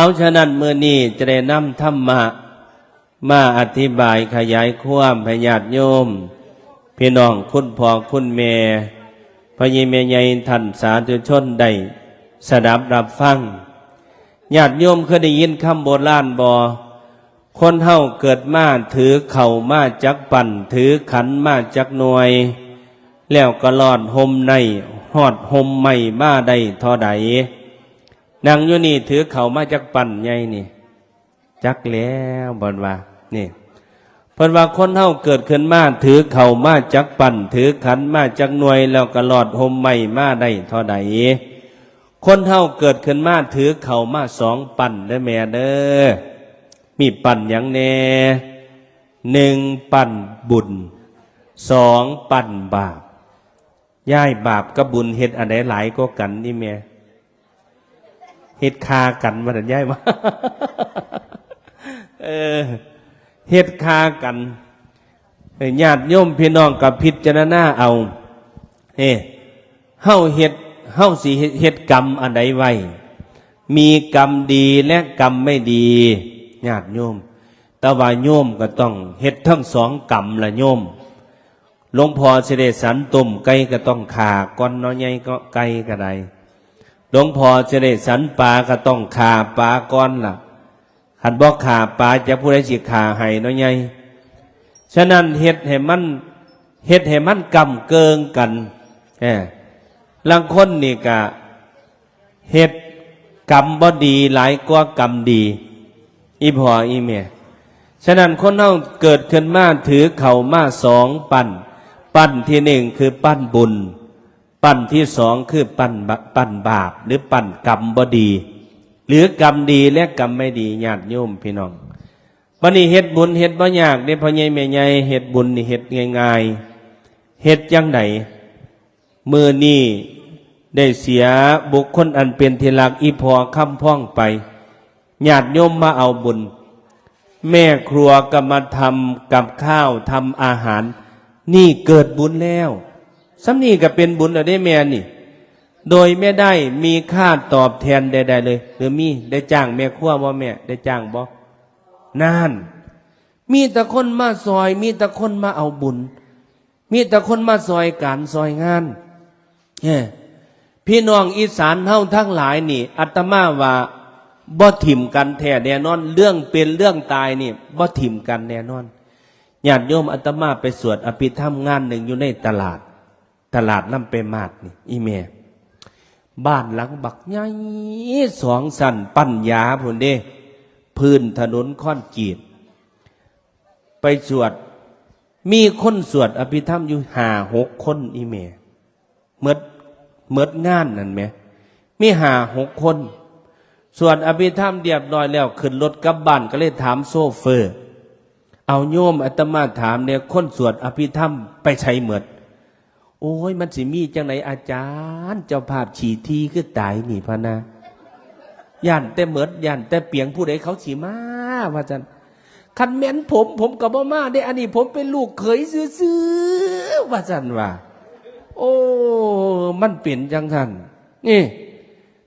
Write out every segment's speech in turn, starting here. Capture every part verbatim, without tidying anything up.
เอาฉะนั้นมื้อนี้จะได้นำธรรมะมาอธิบายขยายความให้ญาติโยม พี่น้องคุณพ่อคุณแม่ พ่อใหญ่แม่ใหญ่ท่านสาธุชนได้สดับรับฟัง ญาติโยมเคยได้ยินคำโบราณบ่ คนเฮาเกิดมาถือเข่ามาจักปั่น ถือขันมาจักหน่วย แล้วก็ลอดห่มในฮอดห่มไม้มาได้เท่าใด นั่งอยู่นี่ถือเข่ามาจักปั่นใหญ่นี่ จักแล้วเพิ่นว่า นี่ เพิ่นว่าคนเฮาเกิดขึ้นมาถือเข่ามาจักปั่น ถือขันมาจักหน่วย แล้วก็ลอดห่มไม้มาได้เท่าใด คนเฮาเกิดขึ้นมาถือเข่ามาสองปั่นเด้อแม่เด้อ มีปั่นหยังแน่ หนึ่งปั่นบุญ สองปั่นบาป ยาย บาปกับบุญเฮ็ดอันใดหลายกว่ากันนี่แม่ เฮ็ดคากันว่าซั่นยายว่า เออ เฮ็ดคากัน เอ้ย ญาติโยมพี่น้องก็พิจารณาเอา เอ้ย เฮาเฮ็ด เฮาสิเฮ็ด เฮ็ดกรรมอันใดไว้ มีกรรมดีและกรรมไม่ดี ญาติโยม แต่ว่าโยมก็ต้องเฮ็ดทั้งสองกรรมละโยม หลวงพ่อสิได้สันต้มไก่ก็ต้องฆ่าก่อนเนาะ ใหญ่ก็ไก่ก็ได้ หลวงพ่อสิได้สันปลาก็ต้องฆ่าปลาก่อนล่ะ คันบ่ฆ่าปลา จักผู้ใดสิฆ่าให้เนาะใหญ่ ฉะนั้นเฮ็ดให้มัน เฮ็ดให้มันก้ำเกิ่งกัน เอ้อ ลางคนนี่ก็เฮ็ดกรรมบ่ดีหลายกว่ากรรมดี อีพ่ออีแม่ ฉะนั้นคนเฮาเกิดขึ้นมาถือเข่ามาสองปั่น ปั่นที่หนึ่งคือปั่นบุญ ปั่นที่สองคือปั่นบะ ปั่นบาป หรือปั่นกรรมบ่ดี หรือกรรมดีและกรรมไม่ดี ญาติโยมพี่น้อง บัดนี้เฮ็ดบุญเฮ็ดบ่ยากเด้ พ่อใหญ่แม่ใหญ่ เฮ็ดบุญนี่เฮ็ดง่ายๆ เฮ็ดจั่งใด มื้อนี้ได้เสียบุคคลอันเป็นที่รักอีพ่อคำพ่องไป ญาติโยมมาเอาบุญ แม่ครัวก็มาทำกับข้าวทำอาหาร นี่เกิดบุญแล้ว ส่ำนี้ก็เป็นบุญแล้วเด้แม่นี่ โดยไม่ได้มีค่าตอบแทนใดๆเลย หรือมี ได้จ้างแม่ครัวบ่แม่ ได้จ้างบ่ นั่น มีแต่คนมาซอย มีแต่คนมาเอาบุญ มีแต่คนมาซอยการซอยงาน เอ้อ พี่น้องอีสานเฮาทั้งหลายนี่ อาตมาว่าบ่ถิ่มกันแท้แน่นอน เรื่องเป็นเรื่องตายนี่บ่ถิ่มกันแน่นอน ญาติโยม อาตมาไปสวดอภิธรรมงานหนึ่งอยู่ในตลาด ตลาดลำไปมาดนี่ อีแม่ บ้านหลังบักใหญ่ สองชั้น ปัญญาพุ้นเด้ พื้นถนนคอนกรีต ไปสวด มีคนสวดอภิธรรมอยู่ห้าหกคน อีแม่ หมด หมดงานนั่นแหม มีห้าหกคน สวดอภิธรรมเรียบร้อยแล้ว ขึ้นรถกลับบ้านก็เลยถามโชเฟอร์ เอาโยม อาตมาถามเนี่ย คนสวดอภิธรรมไปไสหมด โอ้ย มันสิมีจั่งใดอาจารย์ เจ้าภาพขี้ถี่คือตายนี่พะนะ ย่านแต่หมด ย่านแต่เปียง ผู้ใดเขาสิมา ว่าซั่น คันแม่นผม ผมก็บ่มาเด้ อันนี้ผมเป็นลูกเขยซื่อๆ ว่าซั่นว่า โอ้ มันเป็นจั่งซั่น นี่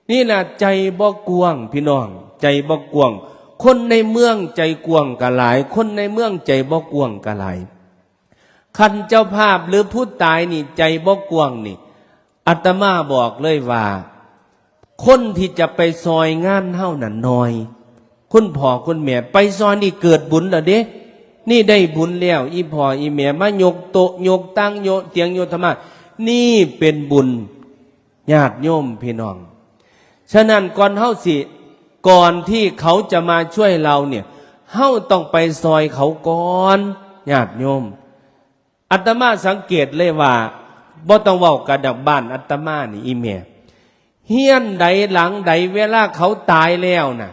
นี่ล่ะใจบ่กว้างพี่น้อง ใจบ่กว้าง คนในเมืองใจกว้างก็หลาย คนในเมืองใจบ่กว้างก็หลาย คันเจ้าภาพหรือผู้ตายนี่ใจบ่กว้างนี่ อาตมาบอกเลยว่า คนที่จะไปซอยงานเฮานั่นน้อย คุณพ่อคุณแม่ไปซอยนี่เกิดบุญแล้วเด้ นี่ได้บุญแล้ว อีพ่ออีแม่มายกโต๊ะ ยกตัง ยกเตียง ยกธรรมาสน์ นี่เป็นบุญ ญาติโยมพี่น้อง ฉะนั้นก่อนเฮาสิ ก่อนที่เขาจะมาช่วยเราเนี่ย เฮาต้องไปซอยเขาก่อน ญาติโยม อาตมาสังเกตเลยว่า บ่ต้องเว้ากันดอก บ้านอาตมานี่ อีแม่ เฮือนใดหลังใด เวลาเขาตายแล้วน่ะ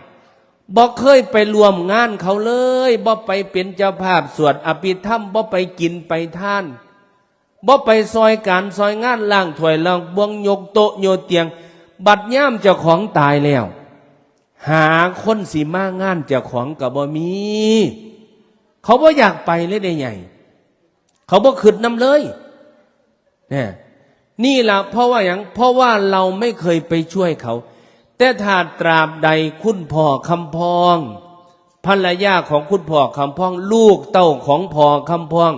บ่เคยไปร่วมงานเขาเลย บ่ไปเป็นเจ้าภาพสวดอภิธรรม บ่ไปกินไปทาน บ่ไปซอยการซอยงาน ล้างถ้วยล้างบ่วง ยกโต๊ะยกเตียง บัดยามเจ้าของตายแล้ว หาคนสิมางานเจ้าของก็บ่มี เขาบ่อยากไปเลยเด้ใหญ่ เขาบ่คิดนำเลย เนี่ย นี่ล่ะ เพราะว่าหยัง เพราะว่าเราไม่เคยไปช่วยเขา แต่ถ้าตราบใดคุณพ่อคำพอง ภรรยาของคุณพ่อคำพอง ลูกเต้าของพ่อคำพอง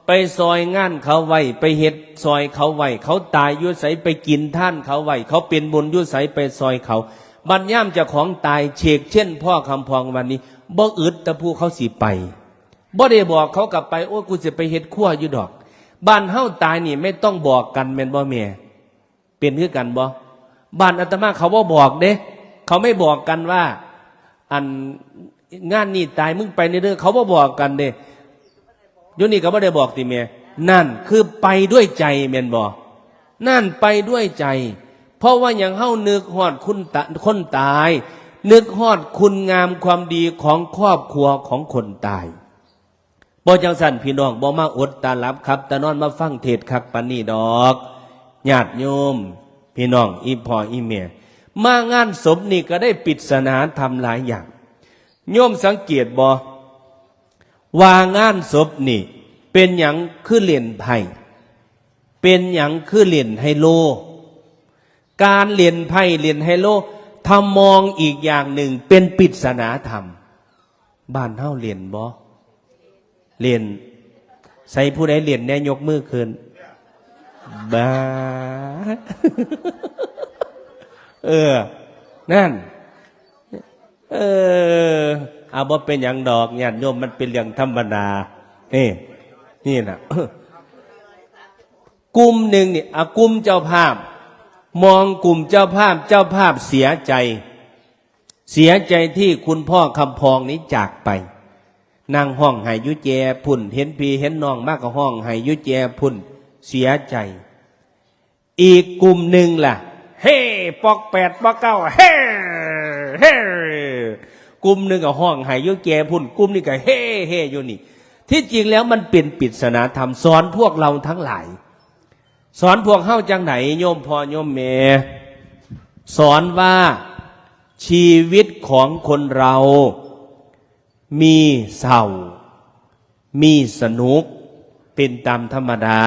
ไปซอยงานเขาไว้ ไปเฮ็ดซอยเขาไว้ เขาตายอยู่ไส ไปกินทานเขาไว้ เขาเป็นบุญอยู่ไส ไปซอยเขา บัดยามเจ้าของตาย เฉกเช่นพ่อคำพองวันนี้ บ่อึดแต่ผู้เขาสิไป บ่ได้บอกเขากลับไป โอ้ย กูสิไปเฮ็ดครัวอยู่ดอก บ้านเฮาตายนี่ไม่ต้องบอกกันแม่นบ่แม่ เป็นคือกันบ่ บ้านอาตมาเขาบ่บอกเด้ เขาไม่บอกกันว่า อันงานนี่ตายมึงไปเด้อ เขาบ่บอกกันเด้ อยู่นี่ก็บ่ได้บอกติแม่ นั่นคือไปด้วยใจแม่นบ่ นั่นไปด้วยใจ เพราะว่าหยัง เฮานึกฮอดคุณตะ คนตาย นึกฮอดคุณงามความดีของครอบครัวของคนตาย บ่จังซั่นพี่น้องบ่มาอดตาหลับครับตานอนมาฟังเทศน์คักปานนี้ดอก ญาติโยม พี่น้องอีพ่ออีแม่ มางานศพนี่ก็ได้ปริศนาธรรมหลายอย่าง โยมสังเกตบ่ ว่างานศพนี่ เป็นหยังคือเล่นไพ่ เป็นหยังคือเล่นไฮโล การเล่นไพ่เล่นไฮโล ถ้ามองอีกอย่างหนึ่งเป็นปริศนาธรรม บ้านเฮาเล่นบ่ เล่น ใส่ผู้ใดเล่นแน่ยกมือขึ้น บ้า เออ นั่น เออ เอาบ่เป็นหยังดอก ญาติโยม มันเป็นเรื่องธรรมดา นี่ นี่น่ะ กลุ่มหนึ่งนี่ อ่ะ กลุ่มเจ้าภาพ มองกลุ่มเจ้าภาพ เจ้าภาพเสียใจ เสียใจที่คุณพ่อคำพองนี้จากไป นั่งฮ้องไห้อยู่แจพุ้น เห็นพี่เห็นน้องมาก็ฮ้องไห้อยู่แจพุ้น เสียใจ อีกกลุ่มหนึ่งล่ะ เฮ้ ปอกแปด ปอกเก้า เฮ้ เฮ้ กลุ่มหนึ่งก็ฮ้องไห้อยู่แจพุ้น กลุ่มนี้ก็เฮ้ เฮ้อยู่นี่ ที่จริงแล้วมันเป็นปริศนาธรรม สอนพวกเราทั้งหลาย สอนพวกเฮาจังไหน โยมพ่อโยมแม่ สอนว่าชีวิตของคนเรา มีเศร้า มีสนุก เป็นตามธรรมดา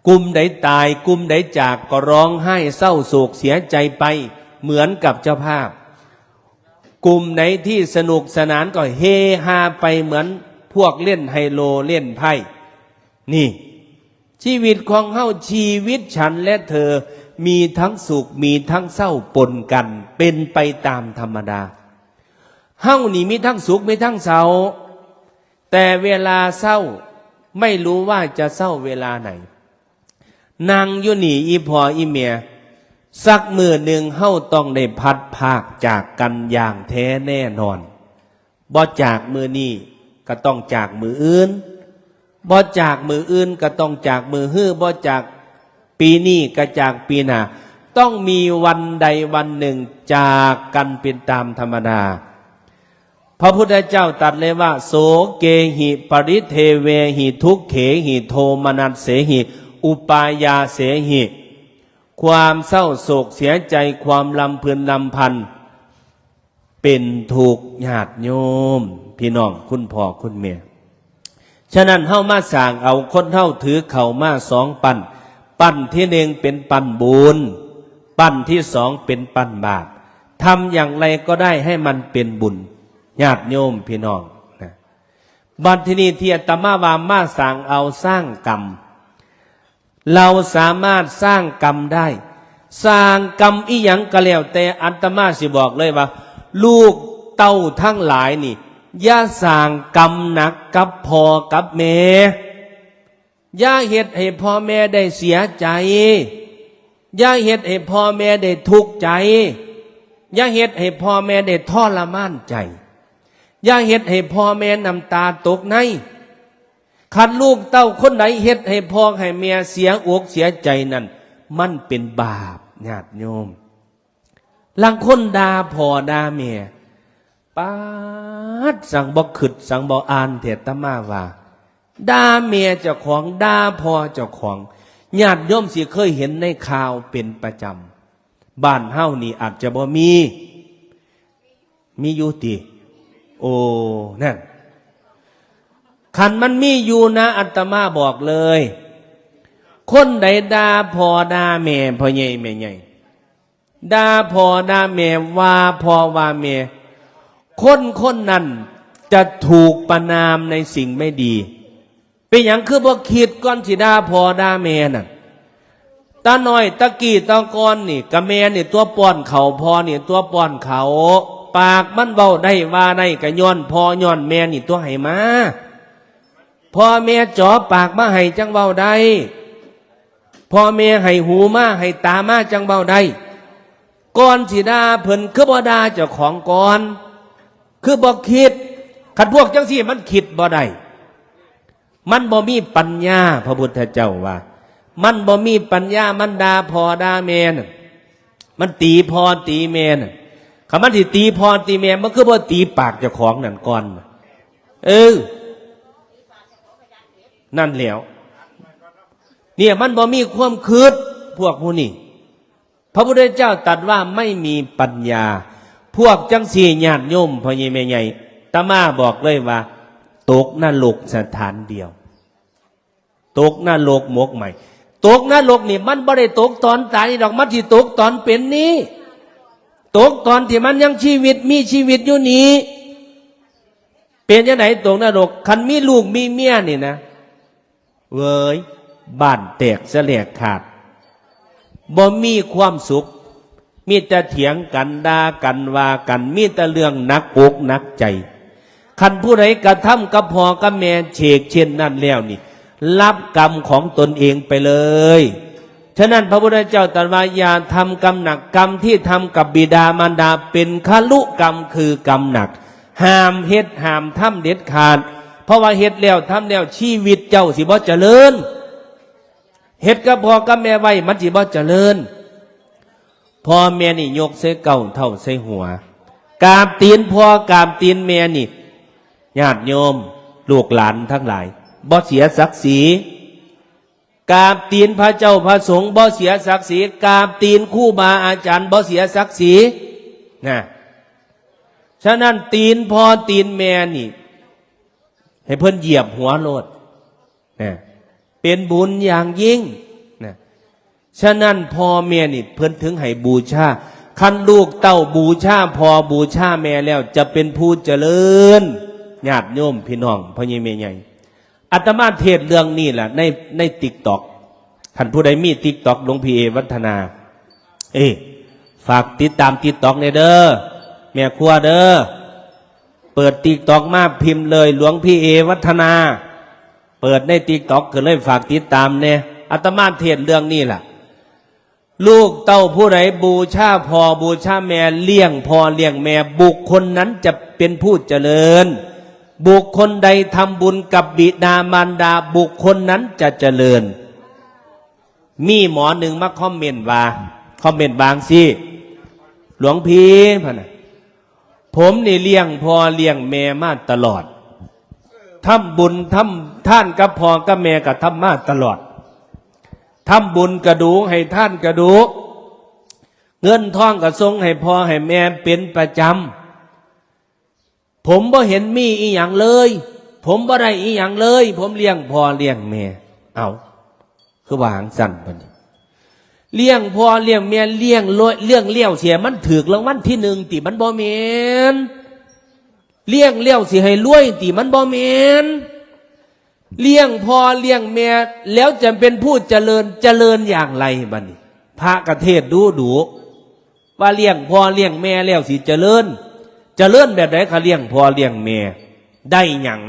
กลุ่มใดตาย กลุ่มใดจากก็ร้องไห้เศร้าโศกเสียใจไป เหมือนกับเจ้าภาพ กลุ่มไหนที่สนุกสนานก็เฮฮาไปเหมือนพวกเล่นไฮโลเล่นไพ่ นี่ ชีวิตของเฮา ชีวิตฉันและเธอ มีทั้งสุข มีทั้งเศร้าปนกัน เป็นไปตามธรรมดา เฮานี่มีทั้งสุข มีทั้งเศร้า แต่เวลาเศร้า ไม่รู้ว่าจะเศร้าเวลาไหน นั่งอยู่นี่อีพ่ออีแม่ สักมื้อหนึ่งเฮาต้องได้พลัดพรากจากกันอย่างแท้แน่นอน บ่จากมื้อนี้ก็ต้องจากมื้ออื่น บ่จากมื้ออื่นก็ต้องจากมื้อฮื้อ บ่จากปีนี้ก็จากปีหน้า ต้องมีวันใดวันหนึ่งจากกันเป็นตามธรรมดา พระพุทธเจ้าตรัสเลยว่า โสเกหิ ปริเทเวหิ ทุกเขหิ โทมนัสเสหิ อุปายาเสหิ ความเศร้าโศกเสียใจ ความรำพึนรำพัน เป็นทุกข์ ญาติโยม พี่น้อง คุณพ่อคุณแม่ ฉะนั้นเฮามาสร้างเอา คนเฮาถือเข้ามาสองปั้น ปั้นที่หนึ่งเป็นปั้นบุญ ปั้นที่สองเป็นปั้นบาป ทำอย่างไรก็ได้ให้มันเป็นบุญ ญาติโยมพี่น้องนะ บัดทีนี้ที่อาตมาว่ามาสร้างเอาสร้างกรรม เราสามารถสร้างกรรมได้ สร้างกรรมอีหยังก็แล้วแต่ อาตมาสิบอกเลยว่า ลูกเต้าทั้งหลายนี่ อย่าสร้างกรรมหนักกับพ่อกับแม่ อย่าเฮ็ดให้พ่อแม่ได้เสียใจ อย่าเฮ็ดให้พ่อแม่ได้ทุกข์ใจ อย่าเฮ็ดให้พ่อแม่ได้ทรมานใจ อย่าเฮ็ดให้พ่อแม่น้ำตาตกใน คันลูกเต้าคนใดเฮ็ดให้พ่อให้แม่เสียอกเสียใจนั่น มันเป็นบาป ญาติโยม ลางคนด่าพ่อด่าแม่ ป๊าด สังบ่คิดสังบ่อ่านแท้ อาตมาว่า ด่าแม่เจ้าของ ด่าพ่อเจ้าของ ญาติโยมสิเคยเห็นในข่าวเป็นประจำ บ้านเฮานี่อาจจะบ่มี มีอยู่ติ โอ้ นั่น คันมันมีอยู่นะ อาตมาบอกเลย คนใดด่าพ่อด่าแม่ พ่อใหญ่แม่ใหญ่ ด่าพ่อด่าแม่ ว่าพ่อว่าแม่ คนคนนั้นจะถูกประณามในสิ่งไม่ดี เป็นหยังคือบ่คิดก่อนสิด่าพ่อด่าแม่นั่น ตาน้อยตะกี้ตะก่อนนี่ กะแม่นี่ตัวป้อนข้าว พ่อนี่ตัวป้อนข้าว ปากมันเว้าได้ว่าได้ กะย้อนพ่อย้อนแม่นี่ตัวให้มา พ่อแม่จ่อปากมาให้จั่งเว้าได้ พ่อแม่ให้หูมาให้ตามาจั่งเว้าได้ ก่อนสิด่าเพิ่นคือบ่ด่าเจ้าของก่อน คือบ่คิด คันพวกจั่งซี้มันคิดบ่ได้ มันบ่มีปัญญา พระพุทธเจ้าว่า มันบ่มีปัญญา มันด่าพ่อด่าแม่น่ะ มันตีพ่อตีแม่น่ะ คันมันสิตีพ่อตีแม่ มันคือบ่ตีปากเจ้าของนั่นก่อน เออ นั่นแหล้ว เนี่ยมันบ่มีความคิด พวกผู้นี้ พระพุทธเจ้าตรัสว่าไม่มีปัญญา พวกจั่งซี้ญาติโยมพ่อใหญ่แม่ใหญ่ อาตมาบอกเลยว่า ตกนรกสถานเดียว ตกนรกหมกไหม้ ตกนรกนี่มันบ่ได้ตกตอนตายดอก มันสิตกตอนเป็นนี้ ตกตอนที่มันยังชีวิตมีชีวิตอยู่นี้ เป็นจั่งใดตกนรก คันมีลูกมีเมียนี่นะ เว้ย บ้านแตกสะแหลกขาด บ่มีความสุข มีแต่เถียงกัน ด่ากัน ว่ากัน มีแต่เรื่องหนักอกหนักใจ คันผู้ใดกระทำกับพ่อกับแม่เฉกเช่นนั้นแล้วนี่ รับกรรมของตนเองไปเลย ฉะนั้นพระพุทธเจ้าตรัสว่า อย่าทำกรรมหนัก กรรมที่ทำกับบิดามารดาเป็นคลุกรรม คือกรรมหนัก ห้ามเฮ็ดห้ามทำเด็ดขาด เพราะว่าเฮ็ดแล้วทำแล้วชีวิตเจ้าสิบ่เจริญ เฮ็ดกับพ่อกับแม่ไว้มันสิบ่เจริญ พ่อแม่นี่ยกใส่เก๊าเท้าใส่หัว กราบตีนพ่อกราบตีนแม่นี่ ญาติโยม ลูกหลานทั้งหลาย บ่เสียศักดิ์ศรี กราบตีนพระเจ้าพระสงฆ์บ่เสียศักดิ์ศรี กราบตีนครูบาอาจารย์บ่เสียศักดิ์ศรี นะ ฉะนั้นตีนพ่อตีนแม่นี่ ให้เพิ่นเหยียบหัวโลด นะ เป็นบุญอย่างยิ่ง นะ ฉะนั้นพ่อแม่นี่เพิ่นถึงให้บูชา คันลูกเต้าบูชาพ่อบูชาแม่แล้วจะเป็นผู้เจริญ ญาติโยมพี่น้องพ่อใหญ่แม่ใหญ่ อาตมาเทศน์เรื่องนี้แหละใน ในติ๊กต็อก ท่านผู้ใดมีติ๊กต็อกหลวงพี่เอวัฒนา เอ้ย ฝากติดตามติ๊กต็อกเนี่ยเด้อ แม่ครัวเด้อ เปิดติ๊กต็อกมาพิมพ์เลยหลวงพี่เอวัฒนา เปิดในติ๊กต็อกก็เลยฝากติดตามเนี่ย อาตมาเทศน์เรื่องนี้แหละ ลูกเต้าผู้ใดบูชาพ่อบูชาแม่ เลี้ยงพ่อเลี้ยงแม่ บุคคลนั้นจะเป็นผู้เจริญ บุคคลใดทำบุญกับบิดามารดา บุคคลนั้นจะเจริญ มีหมอหนึ่งมาคอมเมนต์ว่า คอมเมนต์บางสิ หลวงพี่พะนะ ผมนี่เลี้ยงพ่อเลี้ยงแม่มาตลอด ทำบุญทำทานกับพ่อกับแม่ก็ทำมาตลอด ทำบุญกะดู ให้ทานกะดู เงินทองกะส่งให้พ่อให้แม่เป็นประจำ ผมบ่เห็นมีอีหยังเลย ผมบ่ได้อีหยังเลย ผมเลี้ยงพ่อเลี้ยงแม่ เอา คือว่าจั่งซั่นบัดนี้ เลี้ยงพ่อเลี้ยงแม่ เลี้ยงโล- เลี้ยงแล้วเสียมันถืกรางวัลที่หนึ่งติ มันบ่แม่น เลี้ยงแล้วสิให้รวยติ มันบ่แม่น เลี้ยงพ่อเลี้ยงแม่แล้วจะเป็นผู้เจริญ เจริญอย่างไรบัดนี้ พระกะเทศน์ดูดู ว่าเลี้ยงพ่อเลี้ยงแม่แล้วสิเจริญ เจริญแบบใดคะ เลี้ยงพ่อเลี้ยงแม่ ได้หยัง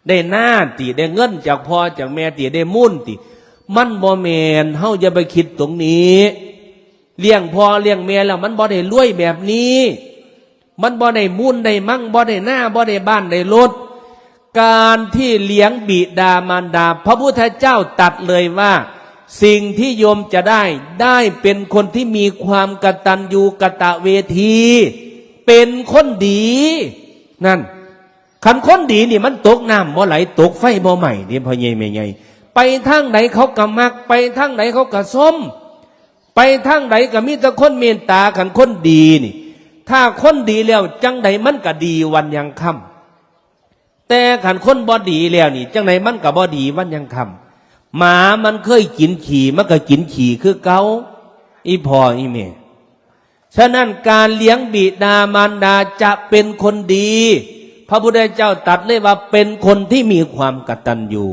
ได้นาติ ได้เงินจากพ่อจากแม่ติ ได้มูลติ มันบ่แม่น เฮาอย่าไปคิดตรงนี้ เลี้ยงพ่อเลี้ยงแม่แล้วมันบ่ได้รวยแบบนี้ มันบ่ได้มูลได้มั่ง บ่ได้นา บ่ได้บ้านได้รถ การที่เลี้ยงบิดามารดา พระพุทธเจ้าตรัสเลยว่า สิ่งที่โยมจะได้ ได้เป็นคนที่มีความกตัญญูกตเวที เป็นคนดี นั่น คันคนดีนี่มันตกน้ำบ่ไหล ตกไฟบ่ไหม้นี่ พ่อใหญ่แม่ใหญ่ ไปทางใดเขาก็มัก ไปทางใดเขาก็ชม ไปทางใดก็มีแต่คนเมตตา คันคนดีนี่ ถ้าคนดีแล้วจั่งใดมันก็ดีวันยังค่ำ แต่คันคนบ่ดีแล้วนี่ จั่งใดมันก็บ่ดีวันยังค่ำ หมามันเคยกินขี้ มันก็กินขี้คือเก่า อีพ่ออีแม่ ฉะนั้นการเลี้ยงบิดามารดาจะเป็นคนดี พระพุทธเจ้าตรัสเลยว่าเป็นคนที่มีความกตัญญู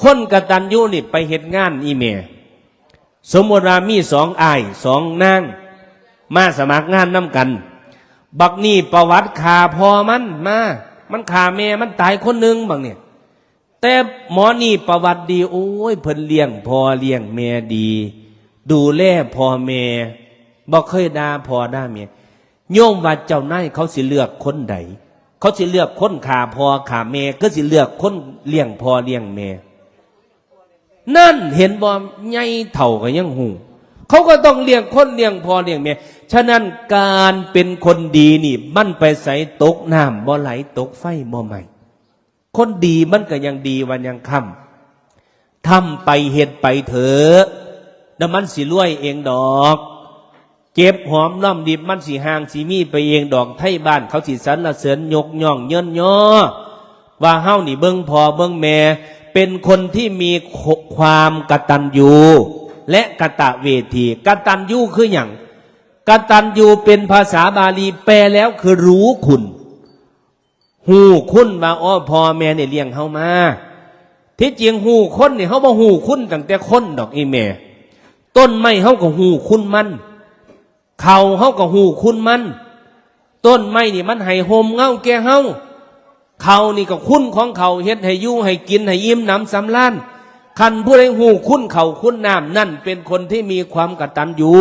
คนกตัญญูนี่ไปเฮ็ดงานอีแม่ สมมติว่ามีสองอ้ายสองนาง มาสมัครงานนำกัน บักนี่ประวัติฆ่าพ่อมันมา มันฆ่าแม่มันตายคนหนึ่งบักเนี่ย แต่หมอนี่ประวัติดี โอ้ย เพิ่นเลี้ยงพ่อเลี้ยงแม่ดี ดูแลพ่อแม่ บ่เคยด่าพ่อด่าแม่ โยมว่าเจ้านายเขาสิเลือกคนใด เขาสิเลือกคนฆ่าพ่อฆ่าแม่ คือสิเลือกคนเลี้ยงพ่อเลี้ยงแม่ นั่นเห็นบ่ ใหญ่เฒ่าก็ยังฮู้ เขาก็ต้องเลี้ยงคนเลี้ยงพ่อเลี้ยงแม่ ฉะนั้นการเป็นคนดีนี่ มันไปไสตกน้ำบ่ไหลตกไฟบ่ไหม้ คนดีมันก็ยังดีวันยังค่ำ ทำไปเฮ็ดไปเถอะ แล้วมันสิรวยเองดอก เก็บหอมรอมริบมันสิห่างสิมีไปเองดอก ไทบ้านเขาสิสรรเสริญยกย่องเยินยอ ว่าเฮานี่เบิ่งพ่อเบิ่งแม่ เป็นคนที่มีความกตัญญู และกตเวที กตัญญูคือหยัง กตัญญูเป็นภาษาบาลีแปลแล้วคือรู้คุณ ฮู้คุณว่า อ้อ พ่อแม่เนี่ยเลี้ยงเฮามา ที่จริงฮู้คนนี่เฮาบ่ฮู้คุณตั้งแต่คนดอกอีแม่ ต้นไม้เฮาก็ฮู้คุณมัน เขาเฮาก็ฮู้คุณมัน ต้นไม้นี่มันให้ร่มเงาแก่เฮา เขานี่ก็คุณของเขาเฮ็ดให้อยู่ให้กินให้อิ่มหนำสำราญ คันผู้ใดฮู้คุณเขาคุณน้ำนั่นเป็นคนที่มีความกตัญญู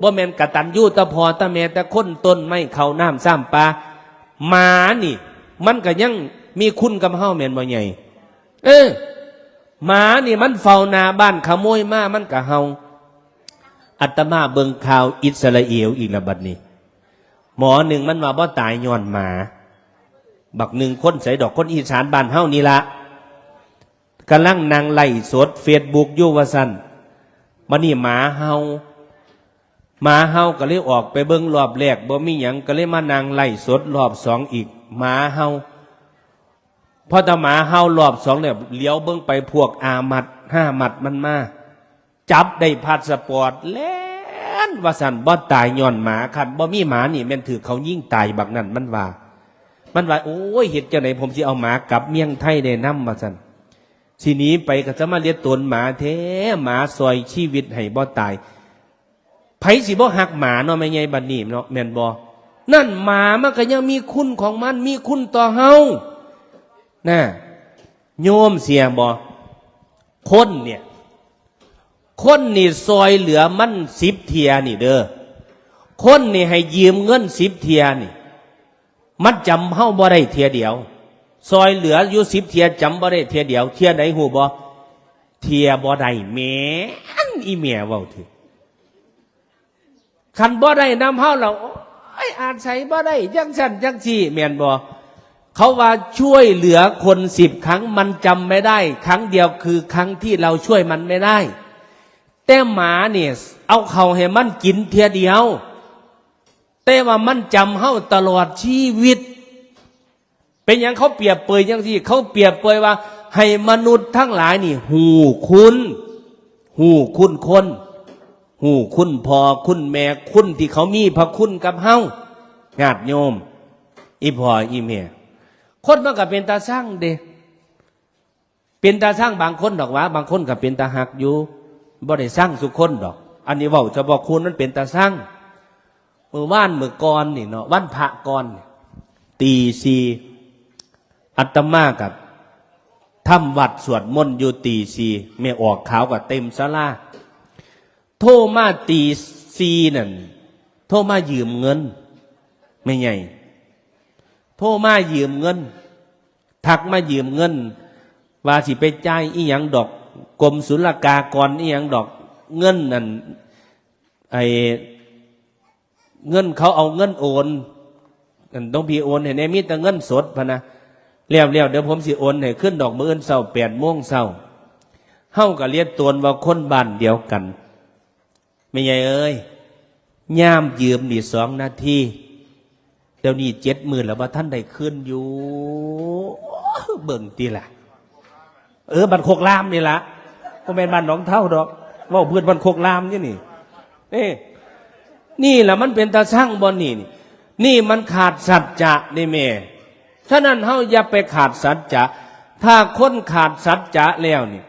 บ่แม่นกตัญญูแต่พ่อแต่แม่แต่คน ต้นไม้เขาน้ำซ้ำปลา หมานี่ มันก็ยังมีคุณกับเฮาแม่นบ่ใหญ่ เออ หมานี่มันเฝ้าหน้าบ้านขโมยมามันก็เห่า อาตมาเบิ่งข่าวอิสราเอลอีกแล้วบัดนี้ หมอหนึ่งมันว่าบ่ตายย้อนหมา บักหนึ่งคนไสดอก คนอีสานบ้านเฮานี่ละ กำลังนั่งไลฟ์สดเฟซบุ๊กอยู่ว่าซั่น บัดนี้หมาเห่า หมาเห่าก็เลยออกไปเบิ่งรอบแรก บ่มีหยัง ก็เลยมานั่งไลฟ์สดรอบสองอีก หมาเห่า พอตาหมาเห่ารอบสองเนี่ย เหลียวเบิ่งไปพวกอามัดห้ามัดมันมา จับได้พาสปอร์ต แล่นว่าซั่น บ่ตายย้อนหมา คันบ่มีหมานี่แม่นถืกเขายิงตายบักนั่น มันว่า มันว่า โอ้ย เฮ็ดจั่งใดผมสิเอาหมากลับเมืองไทยได้นำ ว่าซั่น สิหนีไปก็จะมาเลียตนหมาแท้ หมาซอยชีวิตให้บ่ตาย ไผสิบ่ฮักหมาเนาะ แม่ใหญ่บัดนี้เนาะ แม่นบ่ นั่นหมามันก็ยังมีคุณของมัน มีคุณต่อเฮา นะ โยมเสียบ่ คนเนี่ย คนนี่ซอยเหลือมันสิบเทื่อนี่เด้อ คนนี่ให้ยืมเงินสิบเทื่อนี่ มันจำเฮาบ่ได้เทื่อเดียว ซอยเหลืออยู่สิบเทื่อ จำบ่ได้เทื่อเดียว เทื่อใดฮู้บ่ เทื่อบ่ได้ แม่นอีแม่เว้าถืก คันบ่ได้นำเฮาแล้ว โอ้ย อาศัยบ่ได้ จั่งซั่นจั่งซี่ แม่นบ่ เขาว่าช่วยเหลือคนสิบครั้ง มันจำไม่ได้ ครั้งเดียวคือครั้งที่เราช่วยมันไม่ได้ แต่หมาเนี่ย เอาเข้าให้มันกินเทื่อเดียว แต่ว่ามันจำเฮาตลอดชีวิต เป็นหยังเขาเปรียบเปยจั่งซี่ เขาเปรียบเปยว่าให้มนุษย์ทั้งหลายนี่ฮู้คุณ ฮู้คุณคน ฮู้คุณพ่อคุณแม่ คุณที่เขามีพระคุณกับเฮา ญาติโยม อีพ่ออีแม่ คนมันก็เป็นตาซังเด้ เป็นตาซังบางคนดอกหวา บางคนก็เป็นตาฮักอยู่ บ่ได้ซังซุคนดอก อันนี้เว้าเฉพาะคนมันเป็นตาซัง มื้อวานมื้อก่อนนี่เนาะ วันพระก่อนนี่ ตีสี่ อาตมากับทำวัตรสวดมนต์อยู่ตีสี่ แม่ออกขาวก็เต็มศาลา โทรมาตีสี่นั่น โทรมายืมเงิน แม่ใหญ่ โทรมายืมเงิน ทักมายืมเงิน ว่าสิไปจ่ายอีหยังดอก กรมศุลกากรอีหยังดอก เงินนั่น ไอ้ เงินเขาเอาเงินโอน อันต้องพี่โอนให้แน่ มีแต่เงินสดพะนะ แล้วๆ เดี๋ยวผมสิโอนให้คืนดอก มื้ออื่นเช้าแปดโมงเช้า เฮาก็เลียตนว่าคนบ้านเดียวกัน แม่ใหญ่เอ้ย ยามยืมนี่สองนาที เดี๋ยวนี้เจ็ดมื้อแล้วบ่ทันได้คืนอยู่ เบิ่งติล่ะ เออ บ้านโคกลามนี่ล่ะ บ่แม่นบ้านหนองเฒ่าดอก เว้าพื้นบ้านโคกลามนี่นี่ เอ้ นี่แหละมันเป็นตาซังบ่นี่ นี่มันขาดสัจจะนี่แม่ ฉะนั้นเฮาอย่าไปขาดสัจจะ ถ้าคนขาดสัจจะแล้วนี่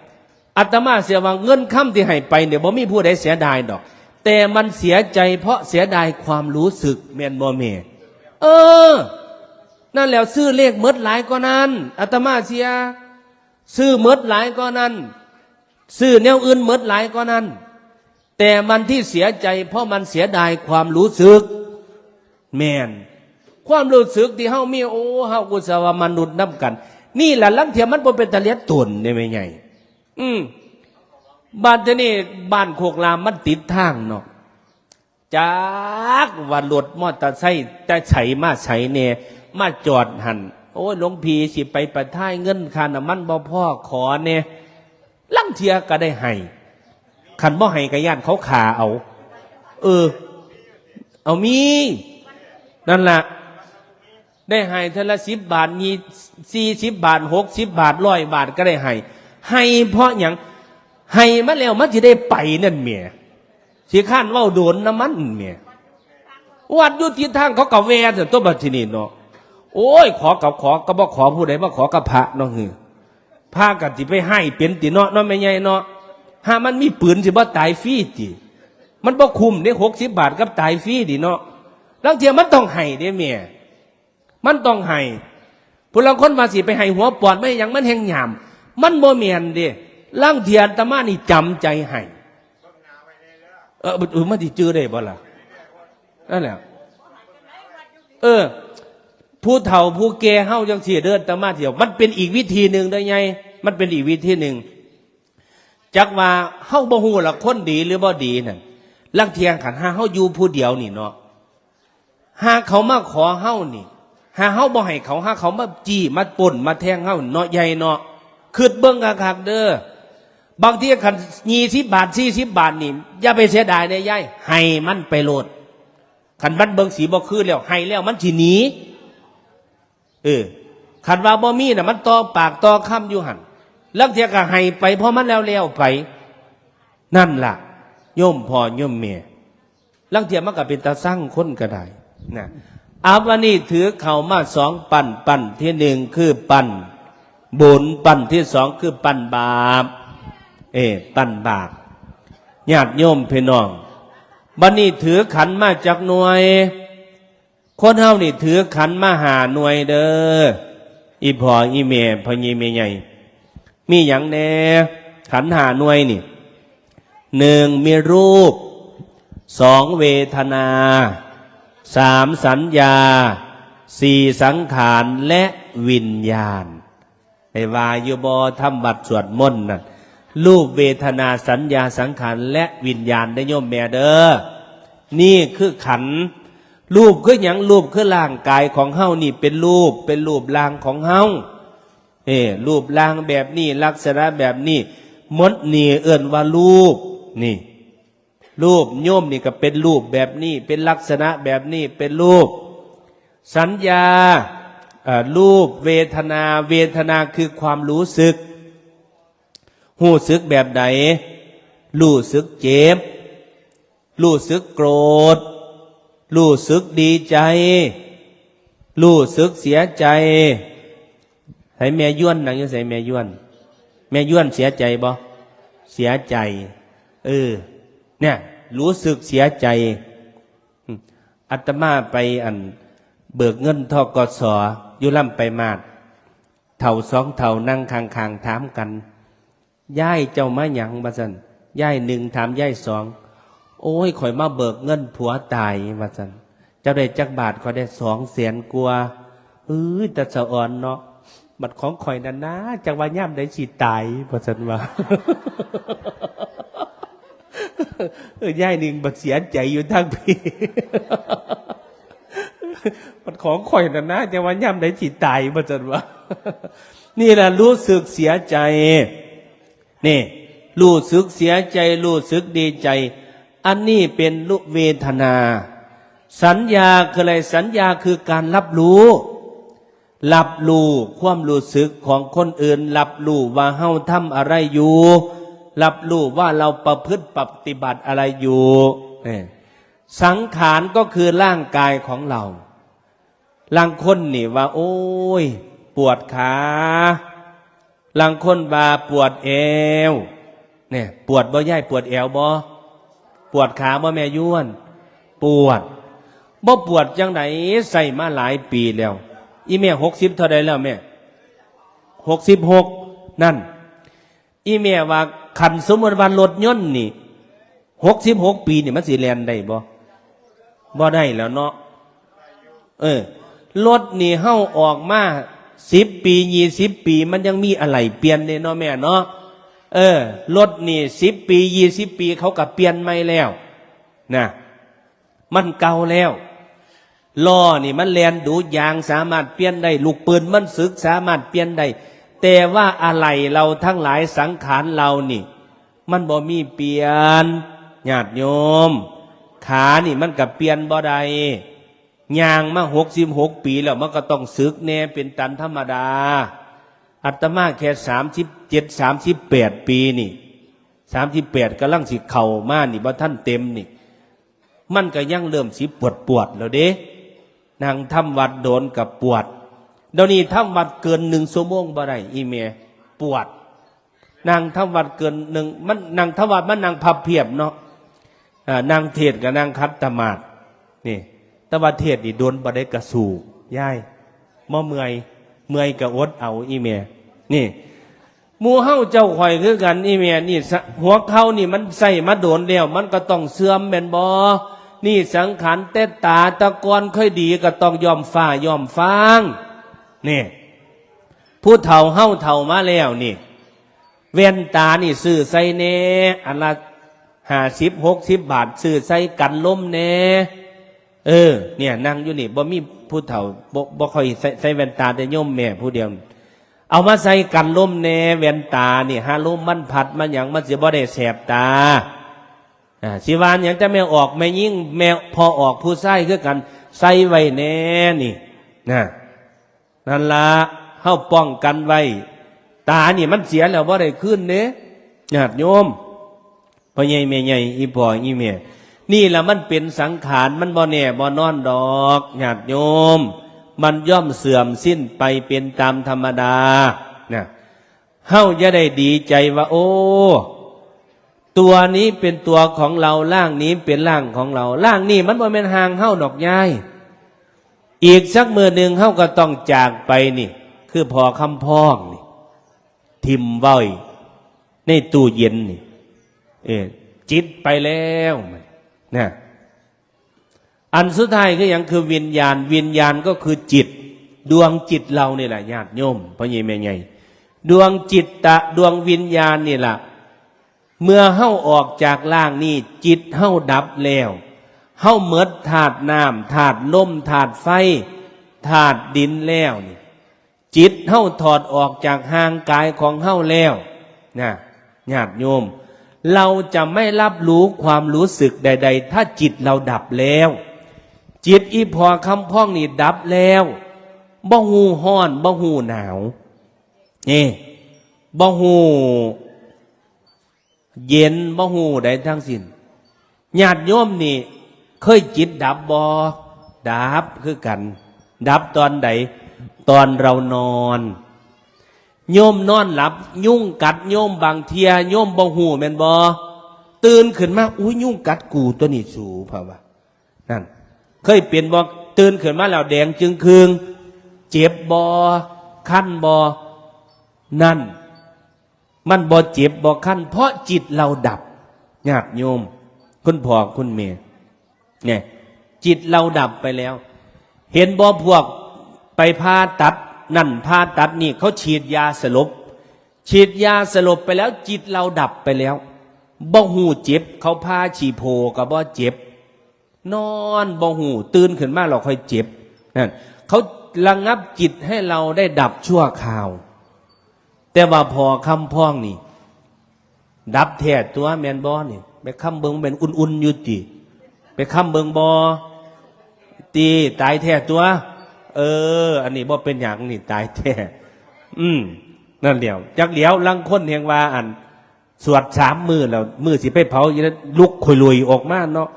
อาตมาเสียว่าเงินคำที่ให้ไปเนี่ยบ่มีผู้ใดเสียดายดอก แต่มันเสียใจเพราะเสียดายความรู้สึก แม่นบ่แม่ เออ นั่นแหล้วซื้อเลขเมิดหลายก็นั้น อาตมาเสีย ซื้อเมิดหลายก็นั้น ซื้อแนวอื่นเมิดหลายก็นั้น แต่มันที่เสียใจเพราะมันเสียดายความรู้สึก แม่น ความรู้สึกที่เฮามี โอ้ เฮากุศลมนุษย์นำกัน นี่แหละลังเทียมันบ่เป็นตะเลียตนเนี่ยไม่ไง อืม บ้านที่นี่บ้านโคกลามมันติดทางเนาะ จักว่ารถมอเตอร์ไซค์แต่ใสมาใสเนี่ยมาจอดหัน โอ้ยหลวงพี่สิไปประทายเงินค่าน้ำมันบ่พอขอเนี่ย ลังเทียก็ได้ให้ คันบ่ให้ก็ย่านเขาขาเอา เออ เอามี นั่นละ ได้ให้เท่าละสิบบาท มีสี่สิบบาท หกสิบบาท ร้อยบาทก็ได้ให้ ให้เพราะหยัง ให้มาแล้วมันสิได้ไปนั่นแหม สิข้านเว้าโดนน้ำมันแหม วัดอยู่ทิศทางเขาก็แวะซั่นตัวบัดทีนี้เนาะ โอ้ย ขอกับขอก็บ่ขอผู้ใดมาขอกับพระเนาะ หือ พากันสิไปให้เป็นติเนาะ เนาะแม่ใหญ่เนาะ หามันมีปืนสิบ่ตายฟรีติ มันบ่คุ้มเด้ หกสิบบาทกับตายฟรีติเนาะ ลางเทื่อมันต้องให้เด้แม่ มันต้องให้ ผู้ลางคนว่าสิไปให้หัวปอด ไม่หยัง มันแฮงหยาม มันบ่แม่นเด้ ลางเทื่ออาตมานี่จำใจให้ เออ เออ มันสิจื่อได้บ่ล่ะ นั่นแหละ เออ ผู้เฒ่าผู้แก่เฮาจังซี่เด้อ อาตมาเที่ยว มันเป็นอีกวิธีหนึ่งเด้อไง มันเป็นอีกวิธีหนึ่ง จักว่าเฮาบ่ฮู้ละคนดีหรือบ่ดีนั่น ลางเที่ยคันหาเฮาอยู่ผู้เดียวนี่เนาะ หาเขามาขอเฮานี่ หาเฮาบ่ให้เขา หาเขามาจี้มาปล้นมาแทงเฮาเนาะ ใหญ่เนาะ คิดเบิ่งคักๆเด้อ บางทีคันยี่สิบบาท สี่สิบบาทนี่ อย่าไปเสียดายเด้ยาย ให้มันไปโลด คันมันเบิ่งสีบ่คือแล้ว ให้แล้วมันสิหนี เออ คันว่าบ่มีน่ะ มันต่อปากต่อคำอยู่หั่น ลางเทื่อก็ให้ไป เพราะมันแล้วๆไป นั่นล่ะ โยมพ่อโยมแม่ ลางเทื่อมันก็เป็นตาซังคนก็ได้นะ เอา วันนี้ถือเข้ามาสองปั้น ปั้นที่หนึ่งคือปั้นบุญ ปั้นที่สองคือปั้นบาป เออ ปั้นบาป ญาติโยมพี่น้อง บัดนี้ถือขันมาจักหน่วย คนเฮานี่ถือขันมาห้าหน่วยเด้อ อีพ่ออีแม่ พ่อใหญ่แม่ใหญ่ มีหยังแน่ ขันห้าหน่วยนี่ หนึ่ง มีรูป สอง เวทนา สาม สัญญา สี่ สังขาร และวิญญาณ ได้ว่าอยู่บ่ ทำวัดสวดมนต์นั่น รูป เวทนา สัญญา สังขาร และวิญญาณ ได้โยมแม่เด้อ นี่คือขันธ์ รูปคือหยัง รูปคือร่างกายของเฮานี่เป็นรูป เป็นรูปร่างของเฮา เออ รูปร่างแบบนี้ ลักษณะแบบนี้ หมดนี่เอิ้นว่ารูป นี่ รูปโยมนี่ก็เป็นรูปแบบนี้ เป็นลักษณะแบบนี้ เป็นรูป สัญญา เอ่อ รูป เวทนา เวทนาคือความรู้สึก รู้สึกแบบใด รู้สึกเจ็บ รู้สึกโกรธ รู้สึกดีใจ รู้สึกเสียใจ ให้แม่ย้วนนั่งอยู่ไส แม่ย้วน แม่ย้วนเสียใจบ่ เสียใจ เออ เนี่ย รู้สึกเสียใจ อืม อาตมาไปอัน เบิกเงิน ธ.ก.ส. อยู่ลำปลายมาส เฒ่าสองเฒ่านั่งข้างๆ ถามกัน ยายเจ้ามาหยัง ว่าซั่น ยายหนึ่งถามยายสอง โอ้ย ข้อยมาเบิกเงินผัวตาย ว่าซั่น เจ้าได้จักบาท ข้อยได้สองแสนกว่า เอ้ย ตาสะออนเนาะ บัดของข้อยนั่นนะ จักว่ายามใดสิตาย ว่าซั่นว่า เออ ยายหนึ่งบัดเสียใจอยู่ทางพี้ บัดของข้อยนั่นนะ จักว่ายามใดสิตาย ว่าซั่นว่า นี่ล่ะรู้สึกเสียใจ นี่ รู้สึกเสียใจ รู้สึกดีใจ อันนี้เป็นรูปเวทนา สัญญาคืออะไร สัญญาคือการรับรู้ รับรู้ความรู้สึกของคนอื่น รับรู้ว่าเฮาทำอะไรอยู่ รับรู้ว่าเราประพฤติปฏิบัติอะไรอยู่ เออ สังขารก็คือร่างกายของเรา ลางคนนี่ว่า โอ้ย ปวดขา ลางคนว่าปวดแอว เนี่ย ปวดบ่ยาย ปวดแอวบ่ ปวดขาบ่แม่ยวน ปวด บ่ปวดจังได ใส่มาหลายปีแล้ว อีแม่หกสิบเท่าใดแล้วแม่ หกสิบหก นั่น อีแม่ว่า คันสมมติว่ารถยนต์นี่ หกสิบหก ปีนี่มันสิแล่นได้บ่ บ่ได้แล้วเนาะ เออ รถนี่เฮาออกมา สิบ ปี ยี่สิบ ปี มันยังมีอะไหล่เปลี่ยนเด้เนาะแม่เนาะ เออ รถนี่ สิบ ปี ยี่สิบ ปี เขาก็เปลี่ยนใหม่แล้ว นะ มันเก่าแล้ว ล้อนี่มันแล่นดู ยางสามารถเปลี่ยนได้ ลูกปืนมันสึกสามารถเปลี่ยนได้ แต่ว่าอะไหล่เราทั้งหลาย สังขารเรานี่ มันบ่มีเปลี่ยน ญาติโยม ขานี่มันก็เปลี่ยนบ่ได้ ย่างมา หกสิบหก ปีแล้ว มันก็ต้องสึกแน่ เป็นตันธรรมดา อาตมาแค่ สามสิบเจ็ด สามสิบแปด ปีนี่ สามสิบแปด กำลังสิเข้ามานี่ บ่ทันเต็มนี่ มันก็ยังเริ่มสิปวดปวดแล้วเด้ นั่งทำวัดโดนกับปวด เดี๋ยวนี้ทำวัดเกินหนึ่งชั่วโมงบ่ได้ อีแม่ ปวด นั่งทำวัดเกินหนึ่ง มันนั่งทำวัด มันนั่งพับเพียบเนาะ อ่า นั่งเทศน์กับนั่งขัดสมาธิ นี่ แต่ว่าเทศน์นี่โดนบ่ได้กระสู่ ยาย บ่เมื่อย เมื่อยก็อดเอา อีแม่ นี่ หมู่เฮาเจ้าข่อยคือกัน อีแม่ นี่สะ หัวเข่านี่มันใส่มาโดนแล้ว มันก็ต้องเสื่อมแม่นบ่ นี่สังขารแต่ตาตะกอนค่อยดี ก็ต้องย่อมฟ้าย่อมฟาง นี่ ผู้เฒ่าเฮาเฒ่ามาแล้วนี่ แว่นตานี่ซื้อใส่แน่ อันละ ห้าสิบ หกสิบ บาท ซื้อใส่กันลมแน่ เออ เนี่ย นั่งอยู่นี่ บ่มีผู้เฒ่า บ่ บ่ค่อยใส่ ใส่แว่นตา แต่โยมแม่ผู้เดียว เอามาใส่กันลมแน่ แว่นตานี่ หาลมมันพัดมาหยัง มันสิบ่ได้แสบตา อ่า สิว่าหยัง แต่แม่ออกแม่ยิ่ง แม่พ่อออกผู้ชายคือกัน ใส่ไว้แน่นี่ นะ นั่นละ เฮาป้องกันไว้ ตานี่มันเสียแล้วบ่ได้คืนเด้ ญาติโยม พ่อใหญ่แม่ใหญ่ อีพ่ออีแม่ นี่ละมันเป็นสังขาร มันบ่แน่บ่นอนดอก ญาติโยม มันย่อมเสื่อมสิ้นไปเป็นตามธรรมดา นะ เฮาอย่าได้ดีใจว่า โอ้ ตัวนี้เป็นตัวของเรา ร่างนี้เป็นร่างของเรา ร่างนี้มันบ่แม่นห่างเฮาดอกยาย อีกสักมื้อหนึ่งเฮาก็ต้องจากไปนี่ คือพ่อคำพองนี่ ถิ่มไว้ในตู้เย็นนี่ เออ จิตไปแล้ว นะ อันสุดท้ายคือหยัง คือวิญญาณ วิญญาณก็คือจิต ดวงจิตเรานี่แหละ ญาติโยม พ่อใหญ่แม่ใหญ่ ดวงจิตตะ ดวงวิญญาณนี่แหละ เมื่อเฮาออกจากร่างนี้ จิตเฮาดับแล้ว เฮาหมดธาตุน้ำ ธาตุลม ธาตุไฟ ธาตุดินแล้วนี่ จิตเฮาถอดออกจากร่างกายของเฮาแล้ว นะ ญาติโยม เราจะไม่รับรู้ความรู้สึกใดๆ ถ้าจิตเราดับแล้ว จิตอีพ่อคำพองนี่ดับแล้ว บ่ฮู้ฮ้อน บ่ฮู้หนาว นี่ บ่ฮู้เย็น บ่ฮู้ใดทั้งสิ้น ญาติโยมนี่ เคยจิตดับบ่ ดับคือกัน ดับตอนใด ตอนเรานอน โยมนอนหลับ ยุงกัดโยม บางเทื่อโยมบ่ฮู้แม่นบ่ ตื่นขึ้นมา อุ๊ย ยุงกัดกูตัวนี้สู เพราะว่า นั่น เคยเป็นบ่ ตื่นขึ้นมาแล้วแดงจึงคืง เจ็บบ่ คันบ่ นั่น มันบ่เจ็บบ่คัน เพราะจิตเราดับ ญาติโยม คุณพ่อคุณแม่ เนี่ย จิตเราดับไปแล้ว เห็นบ่ พวกไปผ่าตัดนั่น ผ่าตัดนี่ เขาฉีดยาสลบ ฉีดยาสลบไปแล้ว จิตเราดับไปแล้ว บ่ฮู้เจ็บ เขาผ่าฉี่โพก็บ่เจ็บ นอนบ่ฮู้ ตื่นขึ้นมาแล้วค่อยเจ็บ นั่น เขาระงับจิตให้เราได้ดับชั่วคราว แต่ว่าพ่อคำพองนี่ ดับแท้ตัว แม่นบ่นี่ ไปค้ำเบิ่ง แม่นอุ่นๆอยู่ติ ไปค้ำเบิ่งบ่ติ ตายแท้ตัว เออ อันนี้บ่เป็นหยังนี่ ตายแท้ อืม นั่นแหล้ว จักแหล้ว ลางคนแฮ่งว่า อัน สวดสามมื้อแล้ว มื้อสิไปเผาอยู่แล้ว ลุกข่อยลุยออกมาเนาะ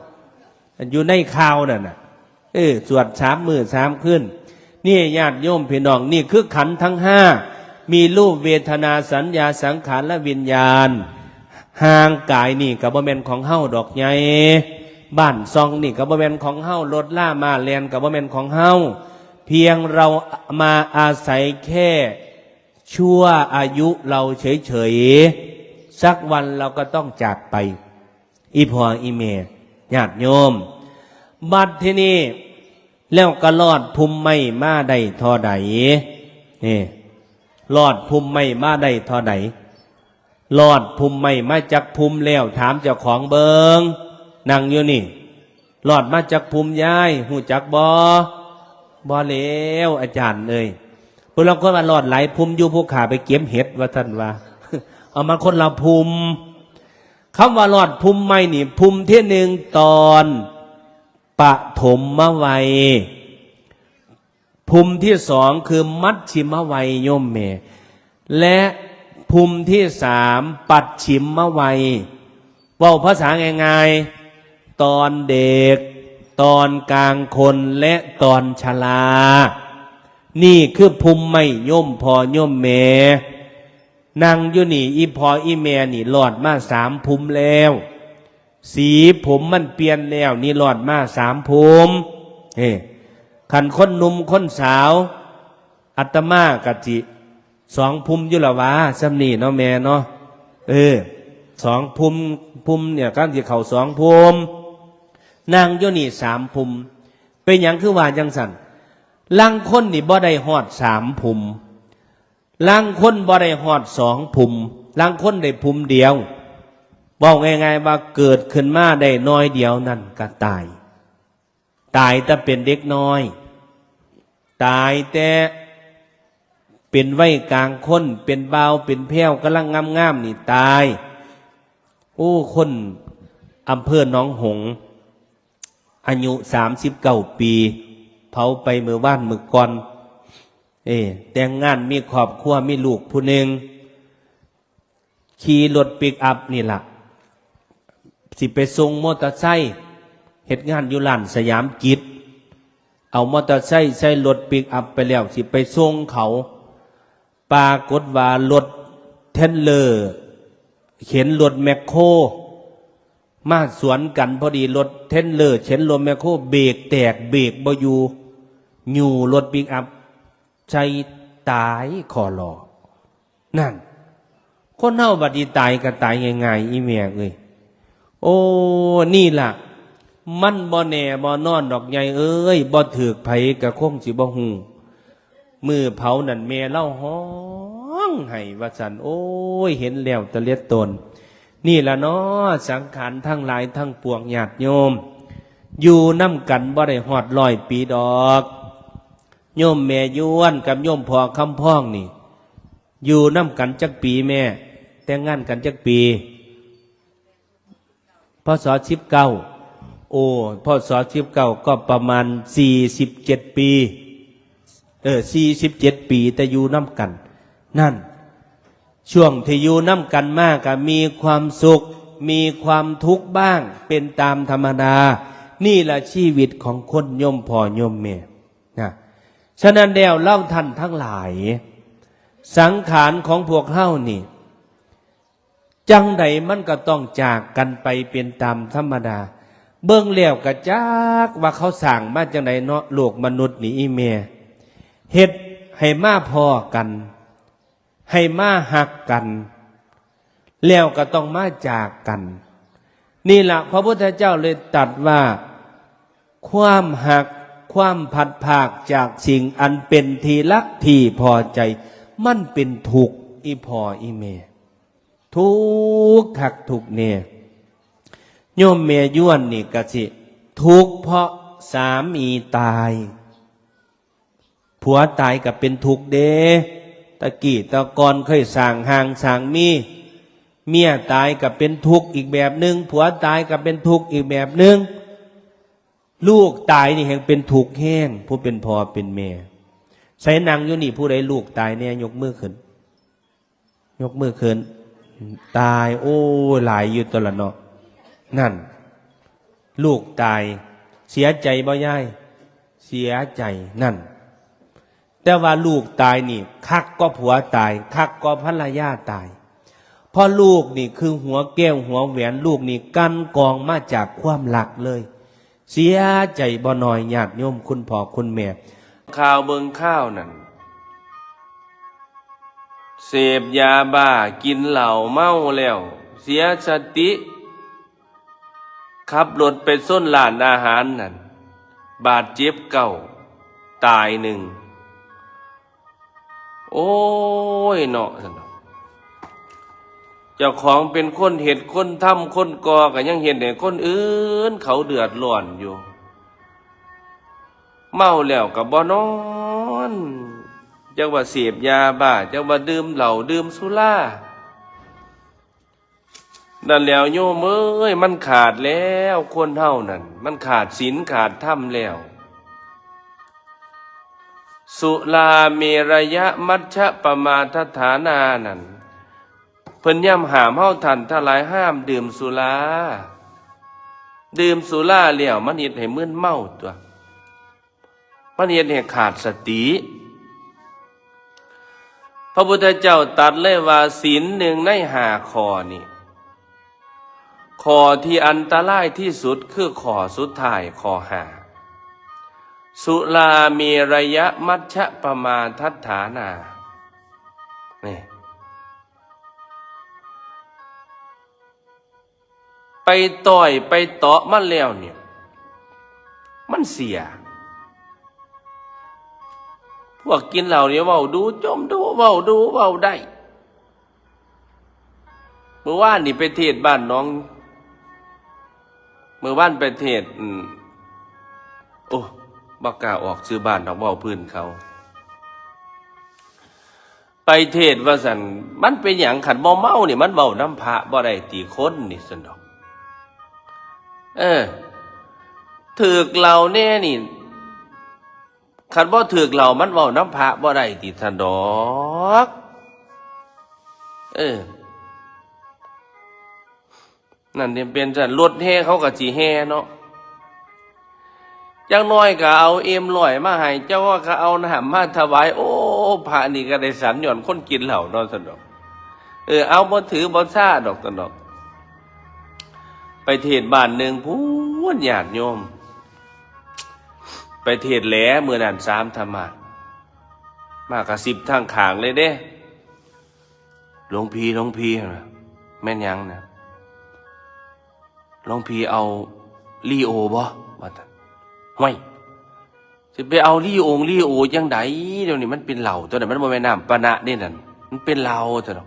อยู่ในข่าวนั่นน่ะ เออ สวดสามมื้อสามคืน นี่ญาติโยมพี่น้อง นี่คือขันธ์ทั้งห้า มีรูป เวทนา สัญญา สังขาร และวิญญาณ ร่างกายนี่ก็บ่แม่นของเฮาดอกใหญ่ บ้านซ่องนี่ก็บ่แม่นของเฮา รถลามาแล่นก็บ่แม่นของเฮา เพียงเรามาอาศัยแค่ชั่วอายุเราเฉยๆ สักวันเราก็ต้องจากไป อีพ่ออีแม่ ญาติโยม บัดทีนี้ แล้วก็ลอดพุ่มไม้มาได้เท่าใด นี่ ลอดพุ่มไม้มาได้เท่าใด ลอดพุ่มไม้มาจักพุ่มแล้ว ถามเจ้าของเบิ่ง นั่งอยู่นี่ ลอดมาจักพุ่มยาย ฮู้จักบ่ บ่แล้ว อาจารย์เอ้ย ผู้ลางคนว่าลอดหลายพุ่มอยู่ ผู้ข้าไปเก็บเห็ด ว่าซั่นว่า เอามาคนละพุ่ม คำว่าลอดพุ่มไม้นี่ พุ่มที่หนึ่งตอนปฐมวัย พุ่มที่สองคือมัชชิมวัย โยมแม่ และพุ่มที่สามปัจฉิมวัย เว้าภาษาง่ายๆ ตอนเด็ก ตอนกลางคน และตอนชรา นี่คือพุ่มไม้ โยมพ่อโยมแม่ นั่งอยู่นี่ อีพ่ออีแม่นี่ลอดมาสามพุ่มแล้ว สีผมมันเปลี่ยนแล้ว นี่ลอดมาสามพุ่ม เอ้ คันคนหนุ่มคนสาว อาตมากะจิสองพุ่มอยู่ละวะ ส่ำนี้เนาะแม่เนาะ เออ สองพุ่ม พุ่มเนี่ย กำลังสิเข้าสองพุ่ม นั่งอยู่นี่สามพุ่ม เป็นหยังคือว่าจังซั่น ลางคนนี่บ่ได้ฮอดสามพุ่ม ลางคนบ่ได้ฮอดสองพุ่ม ลางคนได้พุ่มเดียว เว้าง่ายๆว่าเกิดขึ้นมาได้น้อยเดียวนั่นก็ตาย ตายแต่เป็นเด็กน้อย ตายแต่เป็นวัยกลางคน เป็นบ่าว เป็นแพรว กำลังงามๆ นี่ตาย โอ้ คนอำเภอหนองหงส์ อายุสามสิบเก้าปี เผาไปเมื่อวานมื้อก่อน เอ้ แต่งงานมีครอบครัว มีลูกผู้หนึ่ง ขี่รถปิกอัพนี่ล่ะ สิไปส่งมอเตอร์ไซค์ เฮ็ดงานอยู่ร้านสยามกิจ เอามอเตอร์ไซค์ใส่รถปิกอัพไปแล้ว สิไปส่งเขา ปรากฏว่ารถเทรลเลอร์ เข็นรถแมคโคร มาสวนกันพอดี รถเทรลเลอร์เข็นรถแมคโคร เบรกแตก เบรกบ่อยู่ หยู่รถปิกอัพใส่ ตายขอลอ นั่น คนเฮาบัดนี้ตายก็ตายง่ายๆ อีแม่เอ้ย โอ้ นี่ล่ะ มันบ่แน่บ่นอนดอกใหญ่เอ้ย บ่ถืกไผก็คงสิบ่ฮู้ มื้อเผานั่นแม่ลาวฮ้องไห้ว่าซั่น โอ้ย เห็นแล้วตะเลียดตน นี่ล่ะเนาะ สังขารทั้งหลายทั้งปวง ญาติโยม อยู่นำกันบ่ได้ฮอดร้อยปีดอก โยมแม่ยวนกับโยมพ่อคำพองนี่ อยู่นำกันจักปีแม่ แต่งงานกันจักปี พ.ศ. สิบเก้า โอ้ พ.ศ. สิบเก้า ก็ประมาณสี่สิบเจ็ดปี เออ สี่สิบเจ็ดปี แต่อยู่นำกัน นั่น ช่วงที่อยู่นำกันมาก็มีความสุข มีความทุกข์บ้าง เป็นตามธรรมดา นี่ล่ะชีวิตของคนโยมพ่อโยมแม่ นะ ฉะนั้นแล้ว ลาวท่านทั้งหลาย สังขารของพวกเฮานี่ จั่งใดมันก็ต้องจากกันไปเป็นตามธรรมดา เบิ่งแล้วก็จักว่าเขาสร้างมาจั่งใดเนาะ โลกมนุษย์นี่อีแม่ เฮ็ดให้มาพ้อกัน ให้มาฮักกัน แล้วก็ต้องมาจากกัน นี่ล่ะ พระพุทธเจ้าเลยตรัสว่า ความฮัก ความพลัดพรากจากสิ่งอันเป็นที่รักที่พอใจ มันเป็นทุกข์ อีพ่ออีแม่ ทุกข์คักทุกข์แน่ โยมแม่ยวนนี่ก็สิทุกข์เพราะสามีตาย ผัวตายก็เป็นทุกข์เด้ ตะกี้ตะก่อนเคยสร้างห่างสร้างมี เมียตายก็เป็นทุกข์อีกแบบหนึ่ง ผัวตายก็เป็นทุกข์อีกแบบหนึ่ง ลูกตายนี่แฮงเป็นทุกข์แฮง ผู้เป็นพ่อเป็นแม่ ไสนั่งอยู่นี่ ผู้ใดลูกตายแน่ ยกมือขึ้น ยกมือขึ้น ตาย โอ้ย หลายอยู่ตัวละเนาะ นั่น ลูกตาย เสียใจบ่ยาย เสียใจนั่น แต่ว่าลูกตายนี่ คักก็ผัวตาย คักก็ภรรยาตาย เพราะลูกนี่คือหัวแก้วหัวแหวน ลูกนี่กันกองมาจากความรักเลย เสียใจบ่น้อย ญาติโยมคุณพ่อคุณแม่ ข่าวเบิ่งข่าวนั่น เสพยาบ้า กินเหล้าเมาแล้ว เสียสติ ขับรถไปชนร้านอาหารนั่น บาดเจ็บเก้า ตายหนึ่ง โอ้ยเนาะ เจ้าของเป็นคนเฮ็ด คนทำ คนก่อ ก็ยังเฮ็ดให้คนอื่นเขาเดือดร้อนอยู่ เมาแล้วก็บ่นอน จักว่าเสพยาบ้า จักว่าดื่มเหล้า ดื่มสุรา นั่นแหล้วโยมเอ้ย มันขาดแล้ว คนเฮานั่น มันขาดศีลขาดธรรมแล้ว สุราเมรยมัชฌปมาทัฏฐานานั่น เพิ่นย่ำห้ามเฮาท่านทั้งหลาย ห้ามดื่มสุรา ดื่มสุราแล้วมันเฮ็ดให้มึนเมาตั๊ว มันเฮ็ดให้ขาดสติ พระพุทธเจ้าตรัสเลยว่า ศีลหนึ่งในห้าข้อนี่ ข้อที่อันตรายที่สุดคือข้อสุดท้าย ข้อห้า สุราเมรยมัชฌปมาทัฏฐานา นี่ ไปต่อยไปเตาะมันแล้วเนี่ย มันเสีย พวกกินเหล้าเนี่ยเว้าดู จ่มดู เว้าดู เว้าได้ เมื่อวานนี่ไปเทศน์บ้านหนอง เมื่อวานไปเทศน์ อืม โอ้ บ่กล้าออกชื่อบ้านดอก เว้าพื้นเขา ไปเทศน์ว่าซั่น มันเป็นหยัง คันบ่เมานี่มันเว้านำพระบ่ได้ติ คนนี่ซั่นดอก เออ ถืกเหล้าแน่นี่ คันบ่ถืกเหล้ามันเว้านำพระบ่ได้ติซั่นดอก เออ นั่นเนี่ยเป็นซั่น รถแห่เขาก็สิแห่เนาะ จักหน่อยก็เอาเอ็มร้อยมาให้ จักว่าก็เอาน้ำมาถวาย โอ้ พระนี่ก็ได้สันย้อนคนกินเหล้าเนาะซั่นดอก เออ เอาบ่ถือบ่ซาดอกซั่นดอก ไปเทศน์บ้านหนึ่งพู้นญาติโยม ไปเทศน์แหลมื้อนั้นสามธรรมาสน์ มากระซิบทางข้างเลยเด้ หลวงพี่ หลวงพี่ แม่นหยังนะ หลวงพี่เอาลีโอบ่ ว่าซั่น ห้วย สิไปเอาลีโอ ลีโอจั่งใด เดี๋ยวนี้มันเป็นเหล้าตั๊วนั้น มันบ่แม่นน้ำปานะเด้นั่น มันเป็นเหล้าตั๊วเนาะ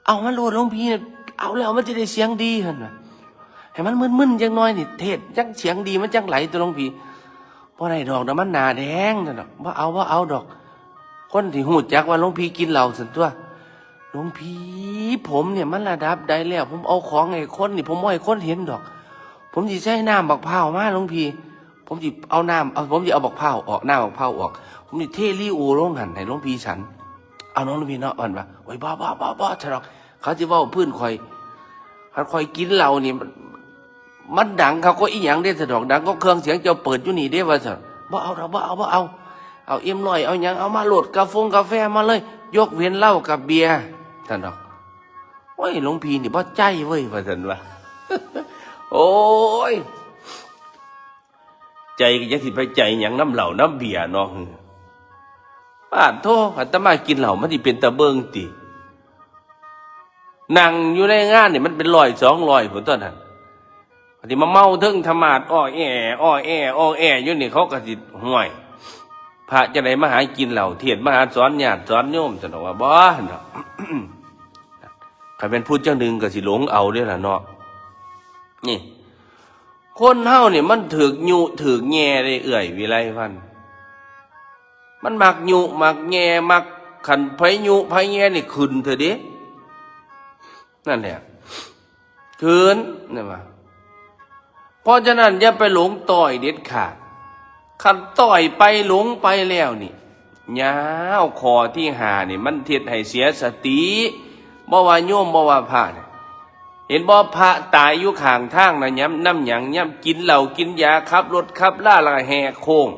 เอามาโลดหลวงพี่ เอาแล้วมันจะได้เสียงดีหั่นน่ะ ให้มันมึนๆจักหน่อยนี่ เทศน์จั่งเสียงดีมันจั่งไหลตั๊วหลวงพี่ บ่ได้ดอก เดี๋ยวมันหน้าแดงตั๊วเนาะ บ่เอา บ่เอาดอก คนที่ฮู้จักว่าหลวงพี่กินเหล้าซั่นตั๊ว หลวงพี่ ผมเนี่ยมันระดับใดแล้ว ผมเอาของให้คนนี่ ผมบ่ให้คนเห็นดอก ผมสิใส่น้ำบักพร้าวมาหลวงพี่ ผมสิเอาน้ำ เอา ผมสิเอาบักพร้าวออก น้ำบักพร้าวออก ผมสิเทลีโอลงหั่นให้หลวงพี่ฉัน เอาเนาะหลวงพี่เนาะ ว่าซั่นว่า โอ้ย บ่ บ่ บ่ บ่ ซั่นดอก เขาสิเว้าพื้นข่อย คันข่อยกินเหล้านี่ มัน มันดังคักกว่าอีหยังเด้ ซั่นดอก ดังกว่าเครื่องเสียงเจ้าเปิดอยู่นี่เด้ ว่าซั่น บ่เอาดอก บ่เอา บ่เอา เอาเอ็มร้อย เอาหยัง เอามาโลด กาฟงกาแฟมาเลย ยกเว้นเหล้ากับเบียร์ ซั่นดอก โอ้ย หลวงพี่นี่บ่ใจเว้ย ว่าซั่นว่า โอ้ย ใจก็จักสิไปใจหยังนำเหล้านำเบียร์เนาะ ปาดโธ่ อาตมากินเหล้ามันสิเป็นตาเบิ่งติ นั่งอยู่ในงานนี่มันเป็นร้อยสองร้อยพุ้นตั๊วนั้น ที่มาเมาเทิงธรรมาสน์ อ้อแอ้ อ้อแอ้ อ้อแอ้อยู่นี่ เขาก็สิ ห้วย พระจั่งใดมาหากินเหล้า เทศน์มาหาสอนญาติสอนโยม ซั่นดอกว่า บ่เนาะ คันเป็นผู้จั่งหนึ่งก็สิหลงเอาเด้ล่ะเนาะ นี่ คนเฮานี่มันถืกยุถืกแย่ได้เอื้อยวิไลวรรณ มันมักยุมักแย่ มัก คันไผยุไผแย่นี่ขึ้นเถาะเด้ นั่นแหละ คืน นั่นว่า เพราะฉะนั้นอย่าไปหลงต่อยเด็ดขาด คันต่อยไปหลงไปแล้วนี่ ยาว ข้อที่ห้านี่มันเฮ็ดให้เสียสติ บ่ว่าโยมบ่ว่าพระเนี่ย เห็นบ่ พระตายอยู่ข้างทางนะ ย้ำนำหยัง ย้ำกินเหล้ากินยา ขับรถขับลา แล้วก็แหกโค้ง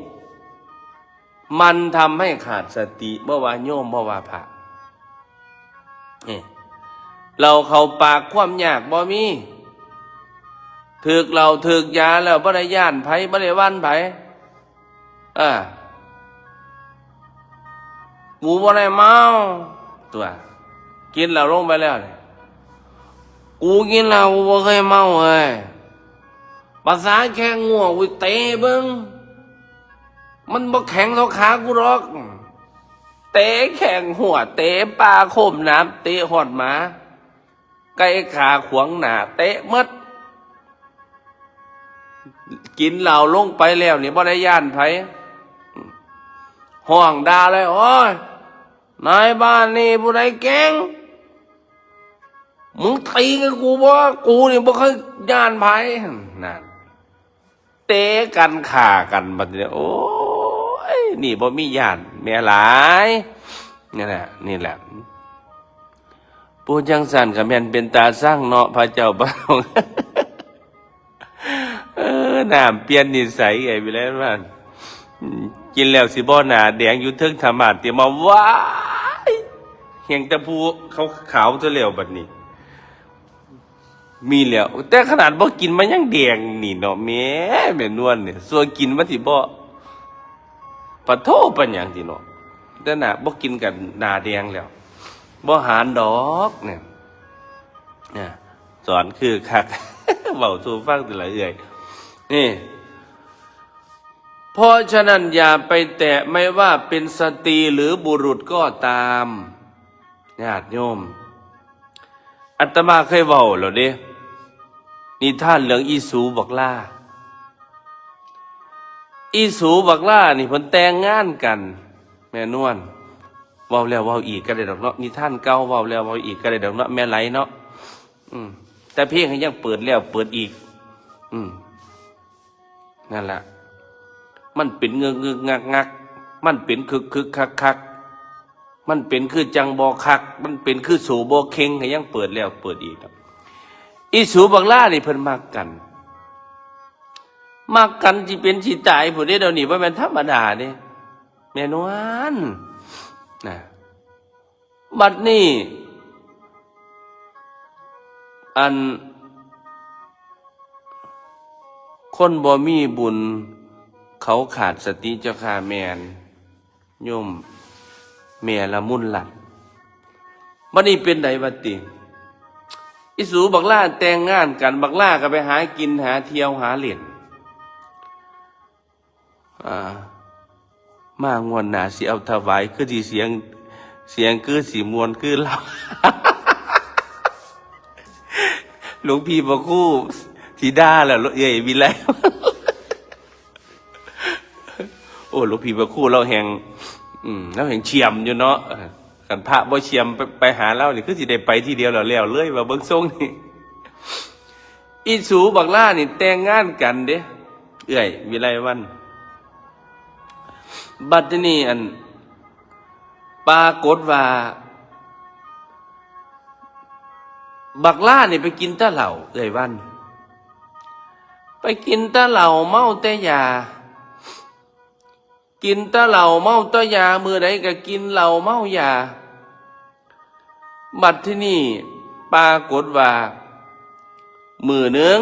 มันทำให้ขาดสติ บ่ว่าโยม บ่ว่าพระ นี่ เหล้าเข้าปาก ความยากบ่มี ถืกเหล้าถืกยาแล้ว บ่ได้ย้านไผ บ่ได้หวั่นไผ เออ กูบ่ได้เมา ตัว กินเหล้าลงไปแล้วเนี่ย กูกินเหล้า กูบ่เคยเมาเว้ย ภาษาแข้งงัว กูเตะเบิ่ง มันบ่แข็งเท่าขากูหรอก เตะแข้งหัว เตะปลาโคมน้ำ เตะฮอดหมา ไก่ขาขวางหน้า เตะหมด กินเหล้าลงไปแล้วนี่ บ่ได้ย้านไผ ฮ้องด่าเลย โอ้ย นายบ้านนี่ผู้ใดเก่ง มึงตีกับกูบ่ กูนี่บ่เคยย้านไผ นั่น เตะกัน ฆ่ากัน บัดนี้ โอ้ย นี่บ่มีย้าน แม่หลาย นี่แหละ นี่แหละ ผู้จังซั่นก็แม่นเป็นตาซังเนาะ พระเจ้าพระองค์ เออ น้ำเปลี่ยนนิสัย ไอ้วิไลวัน อืม กินแล้วสิบ่หน้าแดงอยู่เทิงธรรมาสน์ติ มา ว้าย แฮ่งแต่ผู้ขาวๆ เท่าแล้วบัดนี้ มีแล้ว แต่ขนาดบ่กินมันยังแดงนี่เนาะ แหม แม่นวลเนี่ย ส่วนกินมันสิบ่ ปะโท ปานหยังติเนาะ แต่น่ะ บ่กินกันหน้าแดงแล้ว บ่หานดอกเนี่ย เนี่ย สอนคือคัก เว้าสู่ฟังแต่ละเอื้อย นี่ เพราะฉะนั้นอย่าไปแตะ ไม่ว่าเป็นสตรีหรือบุรุษก็ตาม ญาติโยม อาตมาเคยเว้าแล้วเด้ นิทานเรื่องอีสูบักหล้า อีสูบักหล้านี่เพิ่นแต่งงานกัน แม่นวล เว้าแล้วเว้าอีกก็ได้ดอกเนาะ นิทานเก่า เว้าแล้วเว้าอีกก็ได้ดอกเนาะ แม่ไหลเนาะ อืม แต่เพลงยังเปิดแล้วเปิดอีก อืม นั่นล่ะ มันเป็นเงึกๆ งักๆ มันเป็นคึกๆ คักๆ มันเป็นคือจั่งบ่คัก มันเป็นคือโสบ่เข่ง ก็ยังเปิดแล้วเปิดอีกครับ อีสูบักหล้านี่เพิ่นมักกัน มักกันสิเป็นสิตายพู้นเด้ เดี๋ยวนี้บ่แม่นธรรมดาเด้ แม่นวล นะ บัดนี้ อัน คนบ่มีบุญ เขาขาดสติเจ้าค่ะ แม่น โยมแม่ละมุนหลัด บัดนี้เป็นไดบัดติ อีสูบักหล้าแต่งงานกัน บักหล้าก็ไปหากินหาเที่ยวหาเล่น อ่า มางวดหน้าสิเอาถวาย คือสิเสียง เสียงคือสิม่วนคือลาว หลวงพี่พระครูสิด่าแล้ว เอื้อยวิไล โอ้ หลวงพี่พระครูลาวแฮ่ง อืม ลาวแฮ่งเชียมอยู่เนาะ เออ คันพระบ่เชียมไป ไปหาลาวนี่ คือสิได้ไปทีเดียวแล้ว แล้วเลย ว่าเบิ่งทรงนี่ อีสูบักหล้านี่แต่งงานกันเด้ เอื้อยวิไลวัน บัดนี้อัน ปรากฏว่า บักหล้านี่ไปกินแต่เหล้า เอื้อยวัน ไปกินแต่เหล้า เมาแต่ยา กินแต่เหล้า เมาแต่ยา มื้อใดก็กินเหล้าเมายา บัดทีนี้ปรากฏว่า มื้อหนึ่ง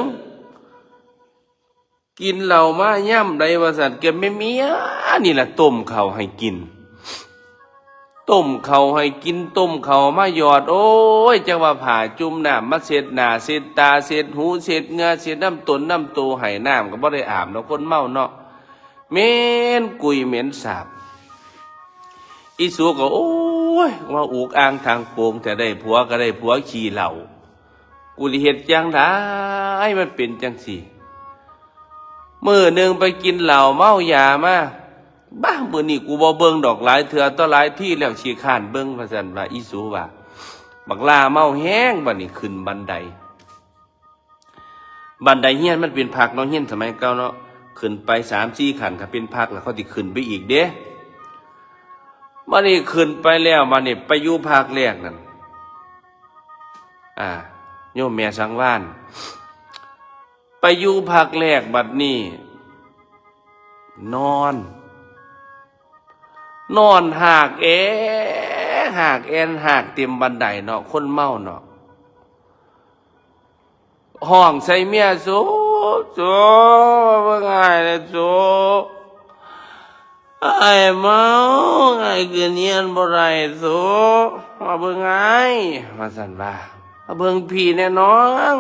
กินเหล้ามาย่ำใดว่าซั่น ก็แม่เมียนี่ล่ะต้มข้าวให้กิน ต้มข้าวให้กิน ต้มข้าวมาหยอด โอ้ย จักว่าผ้าจุ่มน้ำมาเช็ดหน้า เช็ดตา เช็ดหู เช็ดเหงื่อ เช็ดน้ำตนน้ำโตให้ น้ำก็บ่ได้อาบเนาะ คนเมาเนาะ เหม็นกุยเหม็นสาบ อีสูก็ โอ้ย ว่าอุกอ่างทางโป่ง แต่ได้ผัวก็ได้ผัวขี้เหล้า กูสิเฮ็ดจั่งใด มันเป็นจั่งซี้ มื้อหนึ่งไปกินเหล้าเมายามา บ้า มื้อนี้กูบ่เบิ่งดอก หลายเทื่อต่อหลายทีแล้ว ขี้คร้านเบิ่ง ว่าซั่นว่า อีสูว่า บักหล้าเมาแฮง บัดนี้ขึ้นบันได บันไดเฮือนมันเป็นพักเนาะ เฮือนสมัยเก่าเนาะ ขึ้นไปสามสี่ขั้น ก็เป็นพัก แล้วเขาสิขึ้นไปอีกเด้ บัดนี้ขึ้นไปแล้ว บัดนี้ไปอยู่พักแรกนั่น อ่า โยมแม่สังวาล ไปอยู่พักแรกบัดนี้ นอน นอนหากแอหากแอนหากเต็มบันไดเนาะ คนเมาเนาะ ฮ้องใส่เมีย "สู สู มาเบิ่งอ้ายแหน่สู อ้ายเมา อ้ายขึ้นเฮียนบ่ได้สู มาเบิ่งอ้าย" ว่าซั่นว่า "มาเบิ่งพี่แหน่น้อง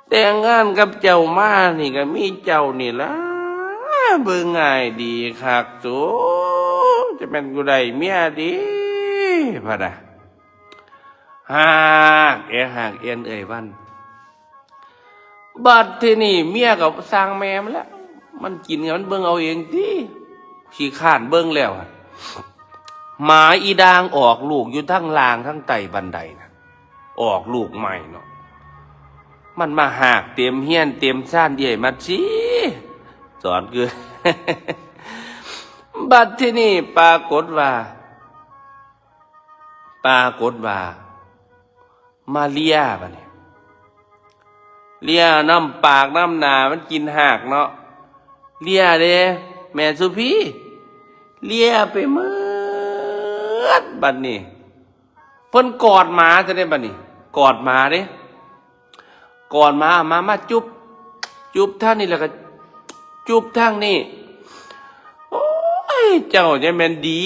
แต่งงานกับเจ้ามานี่ก็มีเจ้านี่ล่ะ เบิ่งอ้ายดีคักสู จะแม่นกูได้เมียดี" พะนะ หากแอหากแอนเอ่ยวัน บัดทีนี้เมียก็ซ่างแม่มันแล้ว มันกินก็มันเบิ่งเอาเองติ ขี้คร้านเบิ่งแล้วอะ หมาอีด่างออกลูกอยู่ทั้งล่างทั้งใต้บันไดนะ ออกลูกใหม่เนาะ มันมาหากเต็มเฮียนเต็มซานเอื้อยมัดสิ สอนคือ บัดทีนี้ปรากฏว่า ปรากฏว่า มาเลียบัดนี้ เลียนำปากนำหน้า มันกินหากเนาะ เลียเด้ แม่สุพี เลียไปหมดบัดนี้ เพิ่นกอดหมาซะเด้บัดนี้ กอดหมาเด้ กอดหมา เอาหมามาจุ๊บ จุ๊บทางนี้แล้วก็จุ๊บทางนี้ โอ้ย เจ้าจะแม่นดี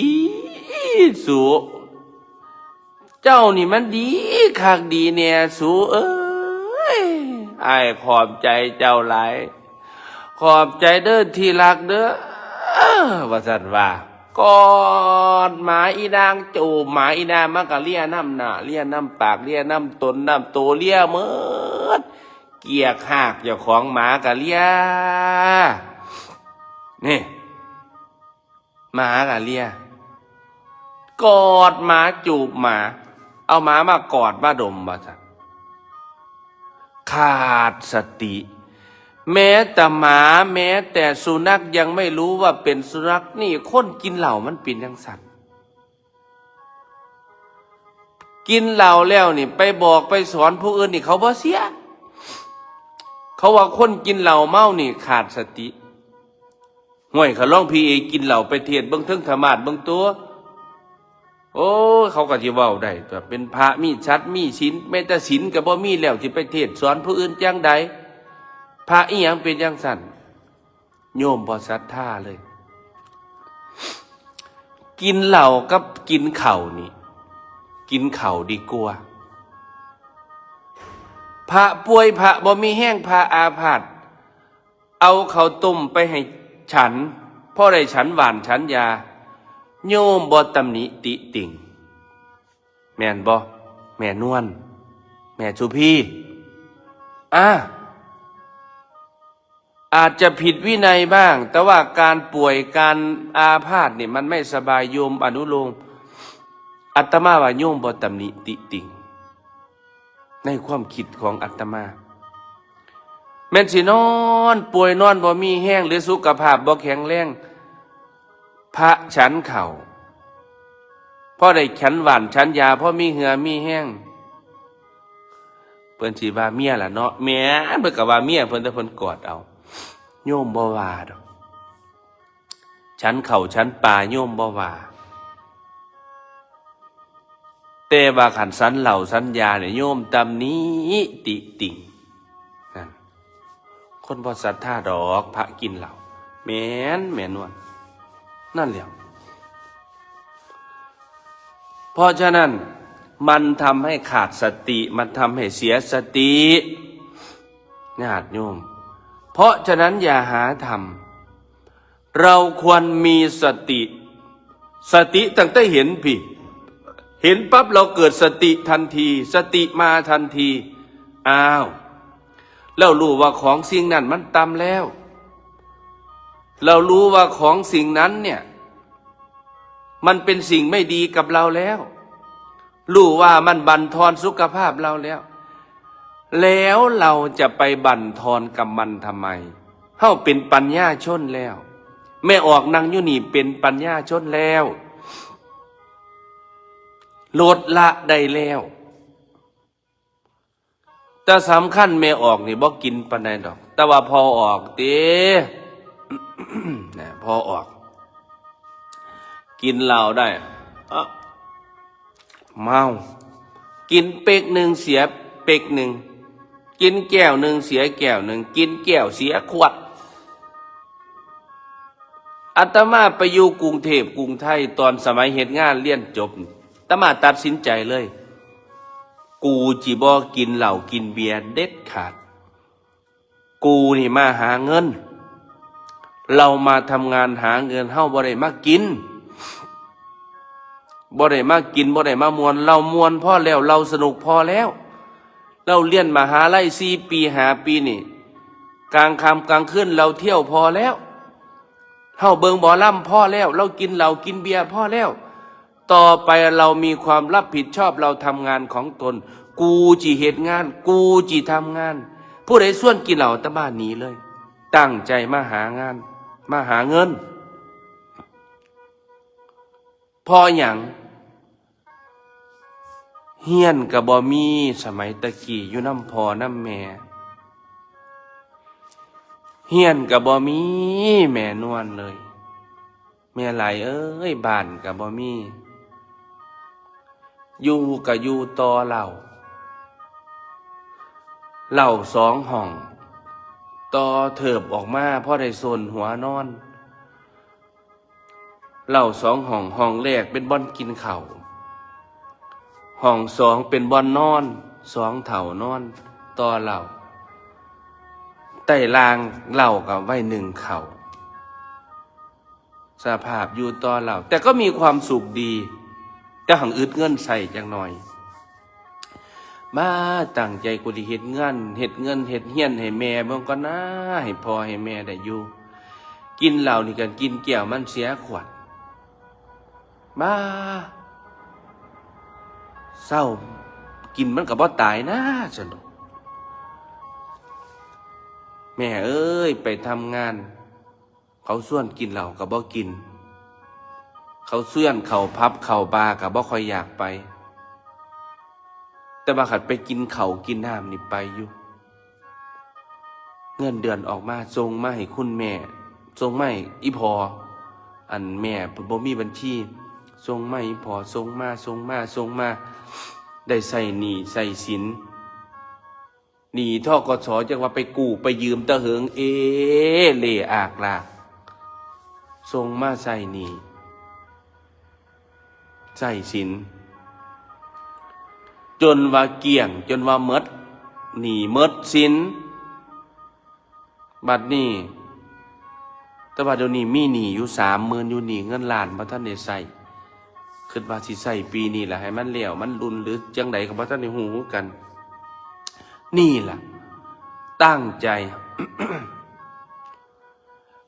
สู เจ้านี่มันดีคักดีแน่สูเอ้ย อ้ายขอบใจเจ้าหลาย ขอบใจเด้อที่รักเด้อ ว่าซั่นว่า กอดหมาอีนาง จูบหมาอีนาง มันก็เลียนำหน้า เลียนำปาก เลียนำตนนำโต เลียหมด เกียกหากเจ้าของหมาก็เลีย นี่ หมาก็เลีย กอดหมาจูบหมา เอาหมามากอดมาดม ว่าซั่น ขาดสติ แม้แต่หมา แม้แต่สุนัขยังไม่รู้ว่าเป็นสุนัข นี่คนกินเหล้ามันเป็นจั่งซั้น กินเหล้าแล้วนี่ ไปบอกไปสอนผู้อื่นนี่ เขาบ่เชื่อ เขาว่าคนกินเหล้าเมานี่ขาดสติ ห้วย คันลองพี่เอกินเหล้าไปเทศน์เบิ่งเทิงธรรมาสน์เบิ่งตัว โอ้ย เขาก็สิเว้าได้ตัว เป็นพระมีสัตว์มีศีล แม้แต่ศีลก็บ่มีแล้ว สิไปเทศน์สอนผู้อื่นจั่งใด พระอีหยังเป็นจั่งซั้น โยมบ่ศรัทธาเลย กินเหล้ากับกินข้าวนี่ กินข้าวดีกว่า พระป่วย พระบ่มีแฮง พระอาพาธ เอาข้าวต้มไปให้ฉัน พอได้ฉันหว่านฉันยา โยมบ่ตำหนิติติ่ง แม่นบ่ แม่นวล แม่สุพี อ่า อาจจะผิดวินัยบ้าง แต่ว่าการป่วย การอาพาธนี่ มันไม่สบาย โยมอนุโลม อาตมาว่าโยมบ่ตำหนิติติ่ง ในความคิดของอาตมา แม่นสินอนป่วย นอนบ่มีแฮง หรือสุขภาพบ่แข็งแรง พระฉันข้าว พอได้ฉันหว่านฉันยา พอมีเหื่อมีแฮง เพิ่นสิว่าเมียล่ะเนาะ แม่น เพิ่นก็ว่าเมียเพิ่น แต่เพิ่นกอดเอา โยมบ่ว่าดอก ฉันข้าวฉันปลาโยมบ่ว่า แต่ว่าคันฉันเหล้าฉันยาเนี่ย โยมตำหนิติติ่ง นั่น คนบ่ศรัทธาดอก พระกินเหล้า แม่น แม่นวล นั่นแหละ เพราะฉะนั้นมันทำให้ขาดสติ มันทำให้เสียสติ ญาติโยม เพราะฉะนั้นอย่าหาทำ เราควรมีสติ สติตั้งแต่เห็นพี้ เห็นปั๊บเราเกิดสติทันที สติมาทันที อ้าว เรารู้ว่าของสิ่งนั้นมันต่ำแล้ว เรารู้ว่าของสิ่งนั้นเนี่ย มันเป็นสิ่งไม่ดีกับเราแล้ว รู้ว่ามันบั่นทอนสุขภาพเราแล้ว แล้วเราจะไปบั่นทอนกับมันทำไม เฮาเป็นปัญญาชนแล้ว แม่ออกนั่งอยู่นี่เป็นปัญญาชนแล้ว ลดละได้แล้ว แต่สำคัญแม่ออกนี่บ่กินปานใดดอก แต่ว่าพ่อออกติ นะ พ่อออก กินเหล้าได้ เอ้อ เมา กินเป๊กหนึ่งเสียเป๊กหนึ่ง กินแก้วหนึ่งเสียแก้วหนึ่ง กินแก้วเสียขวด อาตมาไปอยู่กรุงเทพฯ กรุงไทย ตอนสมัยเฮ็ดงานเรียนจบ อาตมาตัดสินใจเลย กูจิบ่กินเหล้ากินเบียร์เด็ดขาด กูนี่มาหาเงิน เรามาทำงานหาเงิน เฮาบ่ได้มากิน บ่ได้มากิน บ่ได้มาม่วน เราม่วนพอแล้ว เราสนุกพอแล้ว เราเรียนมหาลัยสี่ปี ห้าปีนี่ กลางค่ำกลางคืนเราเที่ยวพอแล้ว เฮาเบิ่งหมอลำพอแล้ว เรากินเหล้ากินเบียร์พอแล้ว ต่อไปเรามีความรับผิดชอบ เราทำงานของตน กูจิเฮ็ดงาน กูจิทำงาน ผู้ใดชวนกินเหล้าอาตมาหนีเลย ตั้งใจมาหางาน มาหาเงิน เพราะหยัง เฮียนก็บ่มี สมัยตะกี้อยู่นำพ่อนำแม่ เฮียนก็บ่มี แม่นวลเลย แม่หลายเอ้ย บ้านก็บ่มี อยู่ก็อยู่ต่อเหล้า เหล้าสองห้อง ต่อเถิบออกมาพอได้โซนหัวนอน เหล้าสองห้อง ห้องแรกเป็นบ่อนกินข้าว ห้องสองเป็นบ่อนนอน สองเฒ่านอนต่อเหล้า ใต้ล่างเหล้าก็ไว้นึ่งข้าว สภาพอยู่ต่อเหล้า แต่ก็มีความสุขดี แต่หั้งอึดเงินใช้จักหน่อย มาตั้งใจกูสิเฮ็ดงาน เฮ็ดเงิน เฮ็ดเฮียนให้แม่เบิ่งก่อนนะ ให้พ่อให้แม่ได้อยู่ กินเหล้านี่กันกินแก้วมันเสียขวด มา เซา กินมันก็บ่ตายนะ ซั่นดอก แม่เอ้ย ไปทำงาน เขาชวนกินเหล้าก็บ่กิน เขาชวนเข้าผับเข้าบาร์ก็บ่ค่อยอยากไป แต่ว่าคันไปกินข้าวกินน้ำนี่ไปอยู่ เงินเดือนออกมาส่งมาให้คุณแม่ ส่งมาให้อีพ่อ อันแม่เพิ่นบ่มีบัญชี ส่งมาให้อีพ่อ ส่งมา ส่งมา ส่งมา ได้ใช้หนี้ใช้สิน หนี้ ธ.ก.ส. จั่งว่าไปกู้ไปยืมตะเหิง เอเล่อากลาก ส่งมาใช้หนี้ใช้สิน จนว่าเกลี้ยง จนว่าหมดหนี้หมดสิน บัดนี้ แต่ว่าเดี๋ยวนี้มีหนี้อยู่สามหมื่น อยู่หนี้เงินล้านบ่ทันได้ใช้ คิดว่าสิใช้ปีนี้ล่ะให้มันแล้ว มันลุนหรือจั่งใดก็บ่ทันได้ฮู้คือกัน นี่ล่ะ ตั้งใจ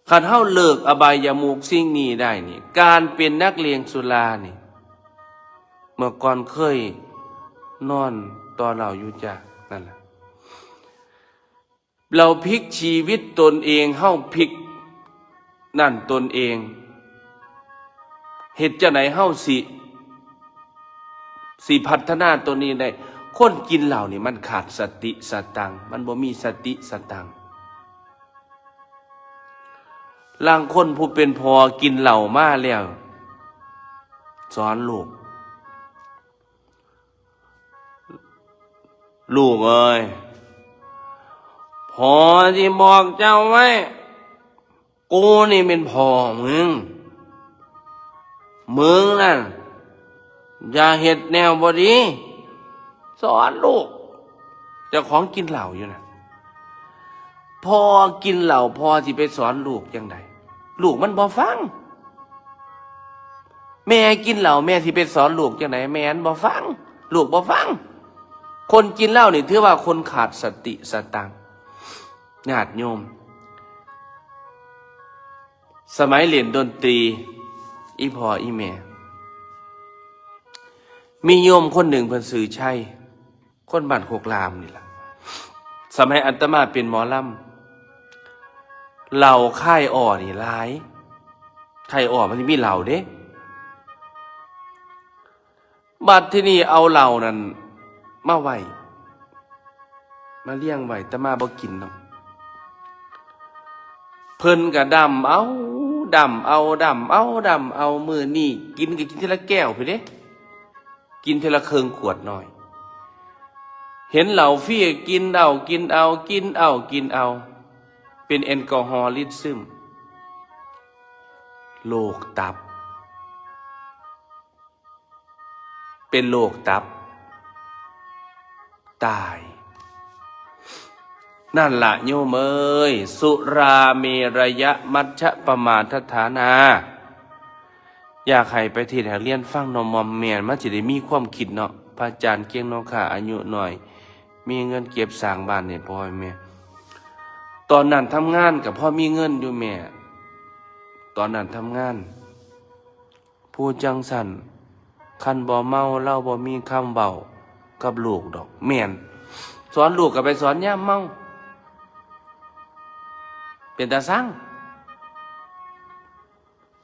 คันเฮาเลิกอบายมุขสิ่งนี้ได้นี่ การเป็นนักเลงสุรานี่ เมื่อก่อนเคยนอนต่อเหล้าอยู่จ้ะ นั่นล่ะ เราพลิกชีวิตตนเอง เฮาพลิกนั่นตนเอง เฮ็ดจั่งใดเฮาสิ สิพัฒนาตัวนี้ได้ คนกินเหล้านี่มันขาดสติสตังค์ มันบ่มีสติสตังค์ ลางคนผู้เป็นพ่อกินเหล้ามาแล้ว สอนลูก ลูกเอ้ย พ่อสิบอกเจ้าไว้ กูนี่เป็นพ่อมึง มึงนั่น อย่าเฮ็ดแนวบ่ดี สอนลูก เจ้าของกินเหล้าอยู่น่ะ พ่อกินเหล้า พ่อสิไปสอนลูกจั่งใด ลูกมันบ่ฟัง แม่กินเหล้า แม่สิไปสอนลูกจั่งใด แม่มันบ่ฟัง ลูกบ่ฟัง คนกินเหล้านี่ถือว่าคนขาดสติสตังค์ ญาติโยม สมัยเล่นดนตรี อีพ่ออีแม่ มีโยมคนหนึ่งเพิ่นชื่อชัย คนบ้านโคกลามนี่ล่ะ สมัยอาตมาเป็นหมอลำ เหล้าค่ายอ้อนี่หลาย ค่ายอ้อมันสิมีเหล้าเด้ บัดที่นี่เอาเหล้านั่นมาไว้ มาเลี้ยงไว้ แต่มาบ่กินเนาะ เพิ่นก็ดำเอา ดำเอา ดำเอา ดำเอา มื้อนี้กินก็กินทีละแก้วพู้นเด้ กินทีละเคิ่งขวดน้อย เห็นเหล้าฟรีกินเอา กินเอา กินเอา กินเอา เป็นแอลกอฮอลิซึม โรคตับ เป็นโรคตับ ตาย นั่นละโยมเอ้ย สุราเมรยมัชฌปมาทฐานา อยากให้ไปเทศน์ให้เรียนฟังเนาะ มอมแม่น มันสิได้มีความคิดเนาะ พระอาจารย์เกียงนกขา อายุน้อย มีเงินเก็บสร้างบ้านให้พ่อให้แม่ ตอนนั้นทำงานก็พอมีเงินอยู่แม่ ตอนนั้นทำงาน ผู้จั่งซั้น คันบ่เมาลาวบ่มีคำเว้ากับลูกดอก แม่น สอนลูกก็ไปสอนยามเมา เป็นตาซัง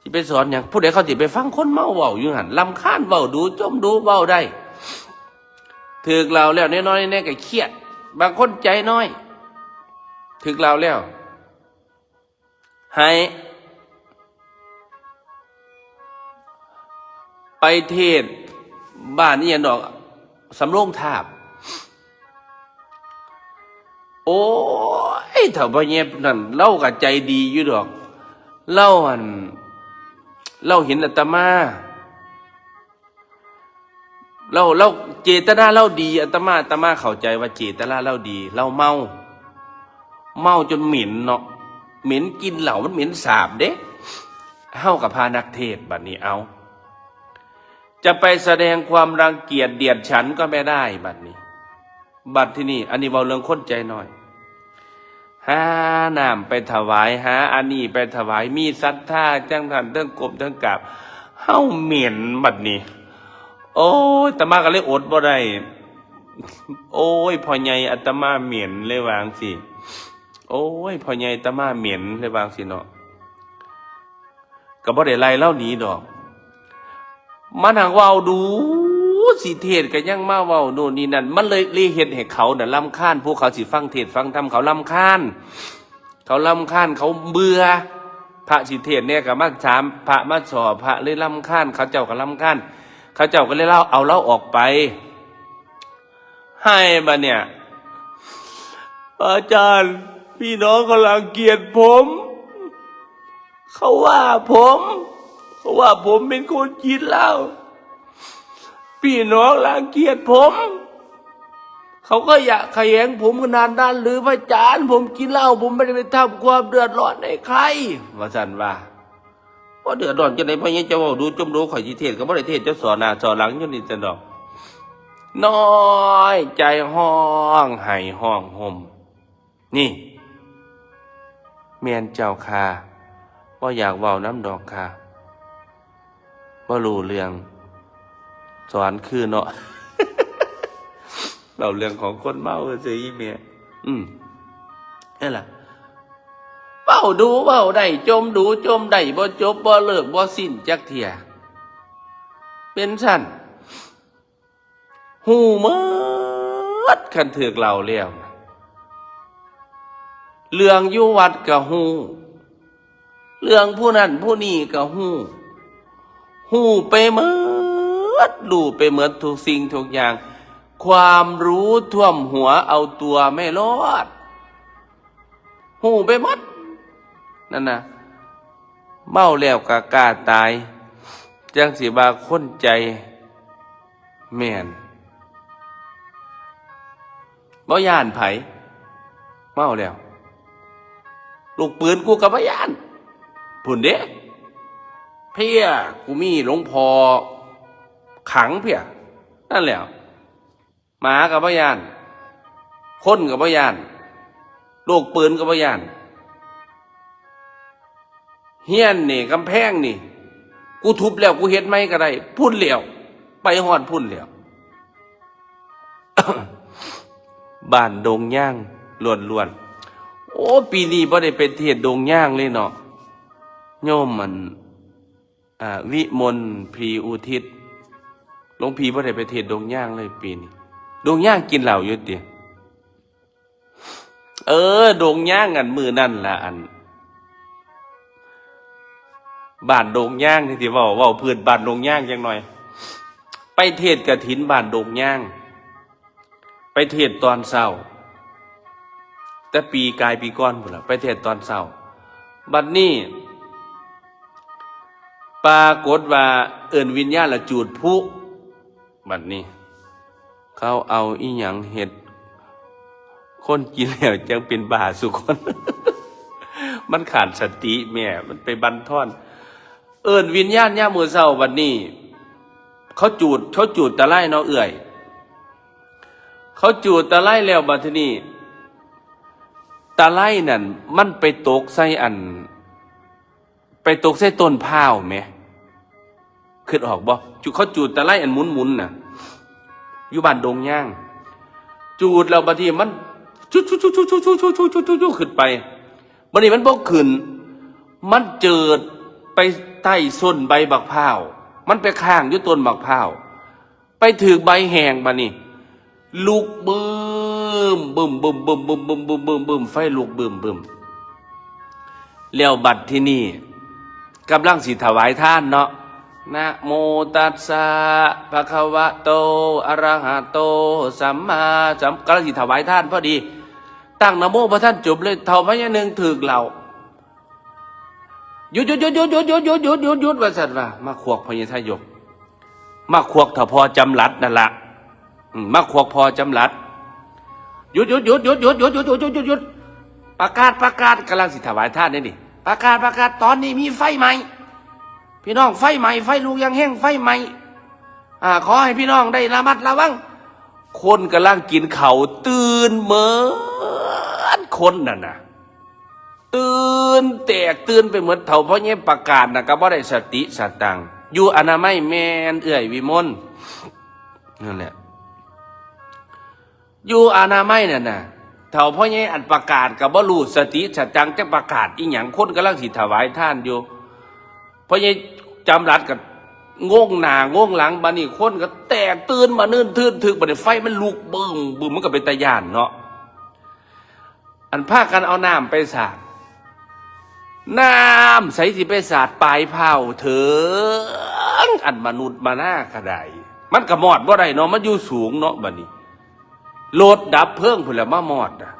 สิไปสอนหยัง ผู้ใดเขาสิไปฟังคนเมาเว้าอยู่หั่น รำคาญ เว้าดู๋ จ่มดู๋ เว้าได้ ถืกเหล้าแล้วน้อยๆ แน่ก็เครียด บางคนใจน้อย ถืกเหล้าแล้ว ให้ไปเทศน์บ้านอีหยังดอก สำโรงทาบ โอ้ย เฒ่าพ่อแย่นั่น ลาวก็ใจดีอยู่ดอก ลาวหั่น ลาวเห็นอาตมา ลาว ลาวเจตนาลาวดี อาตมา อาตมาเข้าใจว่าเจตนาลาวดี ลาวเมา เมาจนเหม็นเนาะ เหม็นกลิ่นเหล้า มันเหม็นสาบเด้ เฮากับพานักเทศน์บัดนี้เอา จะไปแสดงความรังเกียจเดียดฉันก็ไม่ได้บัดนี้ บัดที่นี่ อันนี้เว้าเรื่องคนใจน้อย หาน้ำไปถวาย หาอันนี้ไปถวาย มีศรัทธาจั่งซั่น เทิงก้มเทิงกราบ เฮาเหม็นบัดนี้ โอ้ย อาตมาก็เลยอดบ่ได้ โอ้ย พ่อใหญ่อาตมาเหม็น เลยว่าจั่งซี้ โอ้ย พ่อใหญ่อาตมาเหม็น เลยว่าจั่งซี้เนาะ ก็บ่ได้ไล่ลาวหนีดอก มันหากเว้าดู๋ สิเทศน์ก็ยังมาเว้าโน่นนี่นั่น มันเลย เลยเฮ็ดให้เขาน่ะรำคาญ ผู้เขาสิฟังเทศน์ฟังธรรม เขารำคาญ เขารำคาญ เขาเบื่อ พระสิเทศน์แน่ก็มาถาม พระมาสอบ พระเลยรำคาญ เขาเจ้าก็รำคาญ เขาเจ้าก็เลยลาว เอาลาวออกไป ให้บัดเนี่ย อาจารย์ พี่น้องเขารังเกียจผม เขาว่าผม เขาว่าผมเป็นคนกินเหล้า พี่น้องรังเกียจผม เขาก็อยากขยงผมขนาดนั้นหรือพระอาจารย์ ผมกินเหล้า ผมไม่ได้ไปทำความเดือดร้อนให้ใคร ว่าซั่นว่า บ่เดือดร้อนจั่งใด๋ พ่อใหญ่เจ้าเว้าดู๋ จ่มดู๋ ข้อยสิเทศน์ก็บ่ได้เทศน์ เจ้าสอหน้าสอหลังอยู่นี่ซั่นดอก น้อยใจฮ้องไห้ฮ้องห่ม นี่ แม่นเจ้าค่ะ บ่อยากเว้านำดอกค่ะ บ่รู้เรื่อง สอนคือเนาะ เว้าเรื่องของคนเมาซื่อๆ อีแม่ อืม นั่นล่ะ เว้าดู๋เว้าได้ จ่มดู๋จ่มได้ บ่จบบ่เลิกบ่สิ้นจักเทื่อ เป็นซั่น ฮู้หมด คันถืกเหล้าแล้วนะ เรื่องอยู่วัดก็ฮู้ เรื่องผู้นั้นผู้นี้ก็ฮู้ ฮู้ไปหมด รู้ไปหมดทุกสิ่งทุกอย่าง ความรู้ท่วมหัวเอาตัวไม่รอด ฮู้ไปหมด นั่นนะ เมาแล้วก็กล้าตาย จั่งสิว่าคนใจแม่น บ่ย้านไผ เมาแล้ว ลูกปืนกูก็บ่ย้าน พุ้นเด้ เพีย กูมีหลวงพ่อขังเพีย นั่นแหละ หมาก็บ่ย้าน คนก็บ่ย้าน ลูกปืนก็บ่ย้าน เฮือนนี่ กำแพงนี่ กูทุบแล้ว กูเฮ็ดใหม่ก็ได้ พุ้นแล้ว ไปฮอดพุ้นแล้ว บ้านดงยางล้วนๆ โอ้ ปีนี้บ่ได้ไปเทศน์ดงยางเลยเนาะ โยมมัน อ่า วิมล พรีอุทิศ หลวงพี่บ่ได้ไปเทศน์ดงยางเลยปีนี้ ดงยางกินเหล้าอยู่ติ เออ ดงยาง อันมื้อนั่นล่ะ อัน บ้านดงยาง ที่สิเว้า เว้าพื้นบ้านดงยางจักหน่อย ไปเทศน์กฐินบ้านดงยาง ไปเทศน์ตอนเช้า แต่ปีกายปีก่อนพู้นล่ะ ไปเทศน์ตอนเช้า บัดนี้ ปรากฏว่าเอิ้นวิญญาณละจูดพลุ บัดนี้ เขาเอาอีหยังเฮ็ด คนกินแล้วจังเป็นบ้าซุคน มันขาดสติแม่ มันไปบั่นทอน เอิ้นวิญญาณยามมื้อเช้า บัดนี้ เขาจูด เขาจูดตะไลเนาะเอื้อย เขาจูดตะไลแล้ว บัดทีนี้ ตะไลนั่น มันไปตกใส่อัน ไปตกใส่ต้นพร้าวแหม คิดออกบ่ จูด เขาจูดตะไลอันหมุนๆน่ะ อยู่บ้านดงยาง จูดแล้วบัดนี้มัน จุดจุดจุดจุดจุดจุดจุดจุดจุดจุดจุดขึ้นไป บัดนี้มันบ่ขึ้น มันเจิดไปใต้ส้นใบบักพร้าว มันไปค้างอยู่ต้นบักพร้าว ไปถืกใบแห้งบัดนี้ ลุกบึ้มบึ้มบึ้มบึ้มบึ้มบึ้มบึ้มบึ้มบึ้ม ไฟลุกบึ้มบึ้ม แล้วบัดทีนี้ กำลังสิถวายทานเนาะ นะโมตัสสะ ภะคะวะโต อะระหะโต สัมมาสัม กำลังสิถวายทานพอดี ตั้งนะโมบ่ทันจบเลย เฒ่าพญาหนึ่งถืกเหล้า หยุดหยุดหยุดหยุดหยุดหยุดหยุดหยุดหยุดหยุด ว่าซั่นว่า มาขวกพญาทายก มาขวกเฒ่าพ่อจำหลัดนั่นล่ะ อืม มาขวกพ่อจำหลัด หยุดหยุดหยุดหยุดหยุดหยุดหยุดหยุดหยุดหยุดหยุด ประกาศ ประกาศ กำลังสิถวายทานนี่นี่ ประกาศ ประกาศ ตอนนี้มีไฟไหม้ พี่น้อง ไฟไหม้ ไฟลุกอย่างแฮง ไฟไหม้ อ่า ขอให้พี่น้องได้ระมัดระวัง คนกำลังกินข้าวตื่นเหมือนคนนั่นน่ะ ตื่นแตกตื่นไปหมด เฒ่าพ่อใหญ่ประกาศน่ะ ก็บ่ได้สติสตังค์ อยู่อนามัยแม่นเอื้อยวิมล นั่นแหละ อยู่อนามัยนั่นน่ะ เฒ่าพ่อใหญ่อันประกาศก็บ่รู้สติสตังค์ จะประกาศอีหยัง คนกำลังสิถวายทานอยู่ พ่อใหญ่จำหลัดก็งงหน้างงหลัง บัดนี้คนก็แตกตื่นมานื่นทื่นทึก บัดนี้ไฟมันลุกบึ้มบึ้ม มันก็เป็นตาย้านเนาะ อันพากันเอาน้ำไปสาด น้ำใสสิไปสาดปลายพร้าวเถิง อันมนุษย์มนาก็ได้ มันก็มอดบ่ได้เนาะ มันอยู่สูงเนาะ บัดนี้ รถดับเพลิงพู้นแหละมามอดน่ะ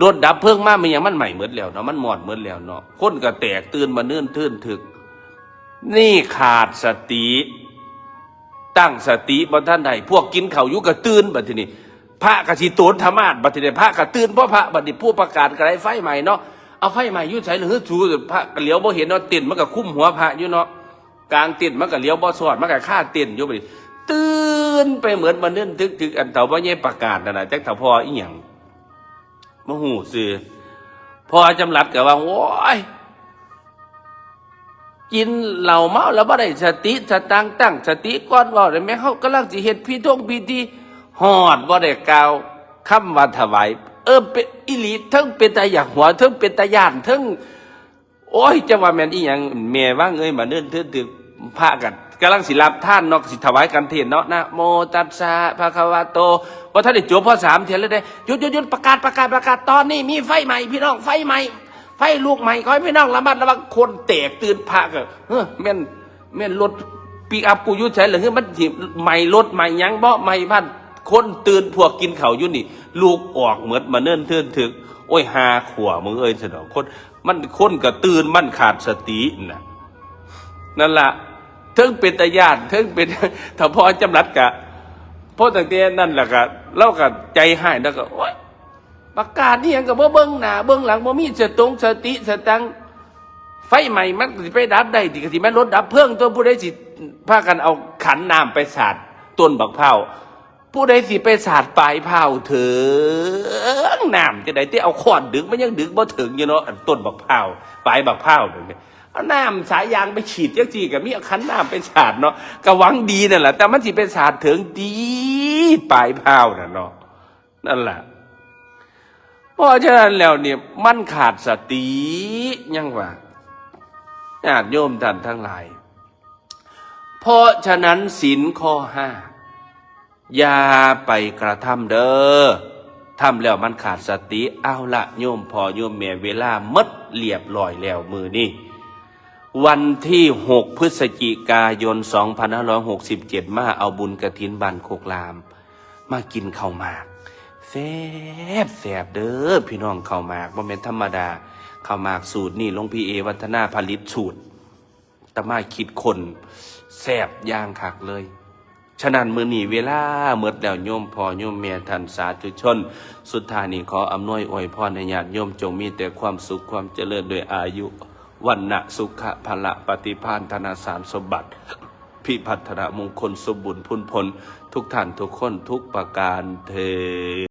รถดับเพลิงมา มันหยัง มันไหม้หมดแล้วเนาะ มันมอดหมดแล้วเนาะ คนก็แตกตื่นมานื่นทื่นทึก นี่ขาดสติ ตั้งสติบ่ทันได้ พวกกินข้าวอยู่ก็ตื่น บัดทีนี้ พระก็สิโตนธรรมาสน์ บัดทีนี้ พระก็ตื่น เพราะพระบัดนี้ผู้ประกาศก็ได้ไฟไหม้เนาะ เอาไฟไหม้อยู่ไสล่ะ หือสู พระก็เหลียวบ่เห็นเนาะ เต็นท์มันก็คลุมหัวพระอยู่เนาะ กลางเต็นท์มันก็เหลียวบ่ซอด มันก็คาเต็นท์อยู่บัดนี้ ตื่นไปหมดมานึ่นทึกๆ อันเฒ่าพ่อใหญ่ประกาศนั่นน่ะ จักเฒ่าพ่ออีหยัง บ่ฮู้ซื่อ พ่อจำหลัดก็ว่า โอ้ย กินเหล้าเมาแล้วบ่ได้สติสตังค์ ตั้งสติก่อนเว้าได้แม่ เฮากำลังสิเฮ็ดพิธงพิธี ฮอดบ่ได้กล่าวคำว่าถวาย เออ เป็นอีหลี เทิงเป็นตาอยากหัว เทิงเป็นตาย้าน เทิง โอ้ย จะว่าแม่นอีหยัง แม่ว่างเอ้ย มาเนิ่นเทินถือ พระก็กำลังสิรับทานเนาะ สิถวายคันเทศน์เนาะ นะโมตัสสะ ภะคะวะโต บ่ทันได้จบพอสามเทื่อเลยเด้ หยุด หยุด หยุด ประกาศ ประกาศ ประกาศ ตอนนี้มีไฟไหม้ พี่น้อง ไฟไหม้ ไฟลุกไหม้ ขอให้พี่น้องระมัดระวัง คนแตกตื่น พระก็ เฮ้อ แม่น แม่นรถปิกอัพกูอยู่ไสล่ะ เฮ้อ มันสิไหม้รถไหม้หยังบ่ ไหม้บ้าน คนตื่น พวกกินข้าวอยู่นี่ ลุกออกหมด มาเนิ่นเทินถือ โอ้ย หาขั่วมึงเอ้ย สะดอก คน มัน คนก็ตื่น มันขาดสติน่ะ นั่นล่ะ เทิงเป็นตาย้าน เทิงเป็น ถ้าพ่อจำหลัดกะ พ่อตั้งแต่นั่นแหละกะ เราก็ใจฮ้าย แล้วก็ โอ๊ย ประกาศอีหยังก็บ่เบิ่งหน้าเบิ่งหลัง บ่มีสตงสติสตังค์ ไฟไหม้มันสิไปดับได้ติ ก็สิแม่นรถดับเพลิงตัว ผู้ใดสิพากันเอาขันน้ำไปสาดต้นบักพร้าว ผู้ใดสิไปสาดปลายพร้าวเถิง น้ำจั่งใด แต่เอาค้อนดึกมันยังดึกบ่เถิงอยู่เนาะ อันต้นบักพร้าว ปลายบักพร้าวนั่นเนี่ย เอาน้ำสายยางไปฉีดจั่งซี้ ก็มีเอาขันน้ำไปสาดเนาะ ก็หวังดีนั่นแหละ แต่มันสิไปสาดเถิงติ ปลายพร้าวน่ะเนาะ นั่นแหละ เพราะฉะนั้นแล้วเนี่ย มันขาดสติ ยังว่า ญาติโยมท่านทั้งหลาย เพราะฉะนั้นศีลข้อห้า อย่าไปกระทำเด้อ ทำแล้วมันขาดสติ เอาละโยมพ่อโยมแม่ เวลาหมดเรียบร้อยแล้วมื้อนี้ วันที่หกพฤศจิกายนสองพันห้าร้อยหกสิบเจ็ด มาเอาบุญกฐินบ้านโคกลาม มากินข้าวหมาก แซ่บแซ่บเด้อพี่น้อง ข้าวหมากบ่แม่นธรรมดา ข้าวหมากสูตรนี่หลวงพี่เอวัฒนาผลิตสูตร อาตมาคิดค้น แซ่บอย่างคักเลย ฉะนั้นมื้อนี้เวลาหมดแล้ว โยมพ่อโยมแม่ท่านสาธุชน สุดท้ายนี้ขออำนวยอวยพรให้ญาติโยมจงมีแต่ความสุขความเจริญด้วยอายุ วรรณะ สุขะ พละ ปฏิภาณ ธนสารสมบัติ พิพัฒนมงคลสมบูรณ์พูนผล ทุกท่านทุกคนทุกประการเทอญ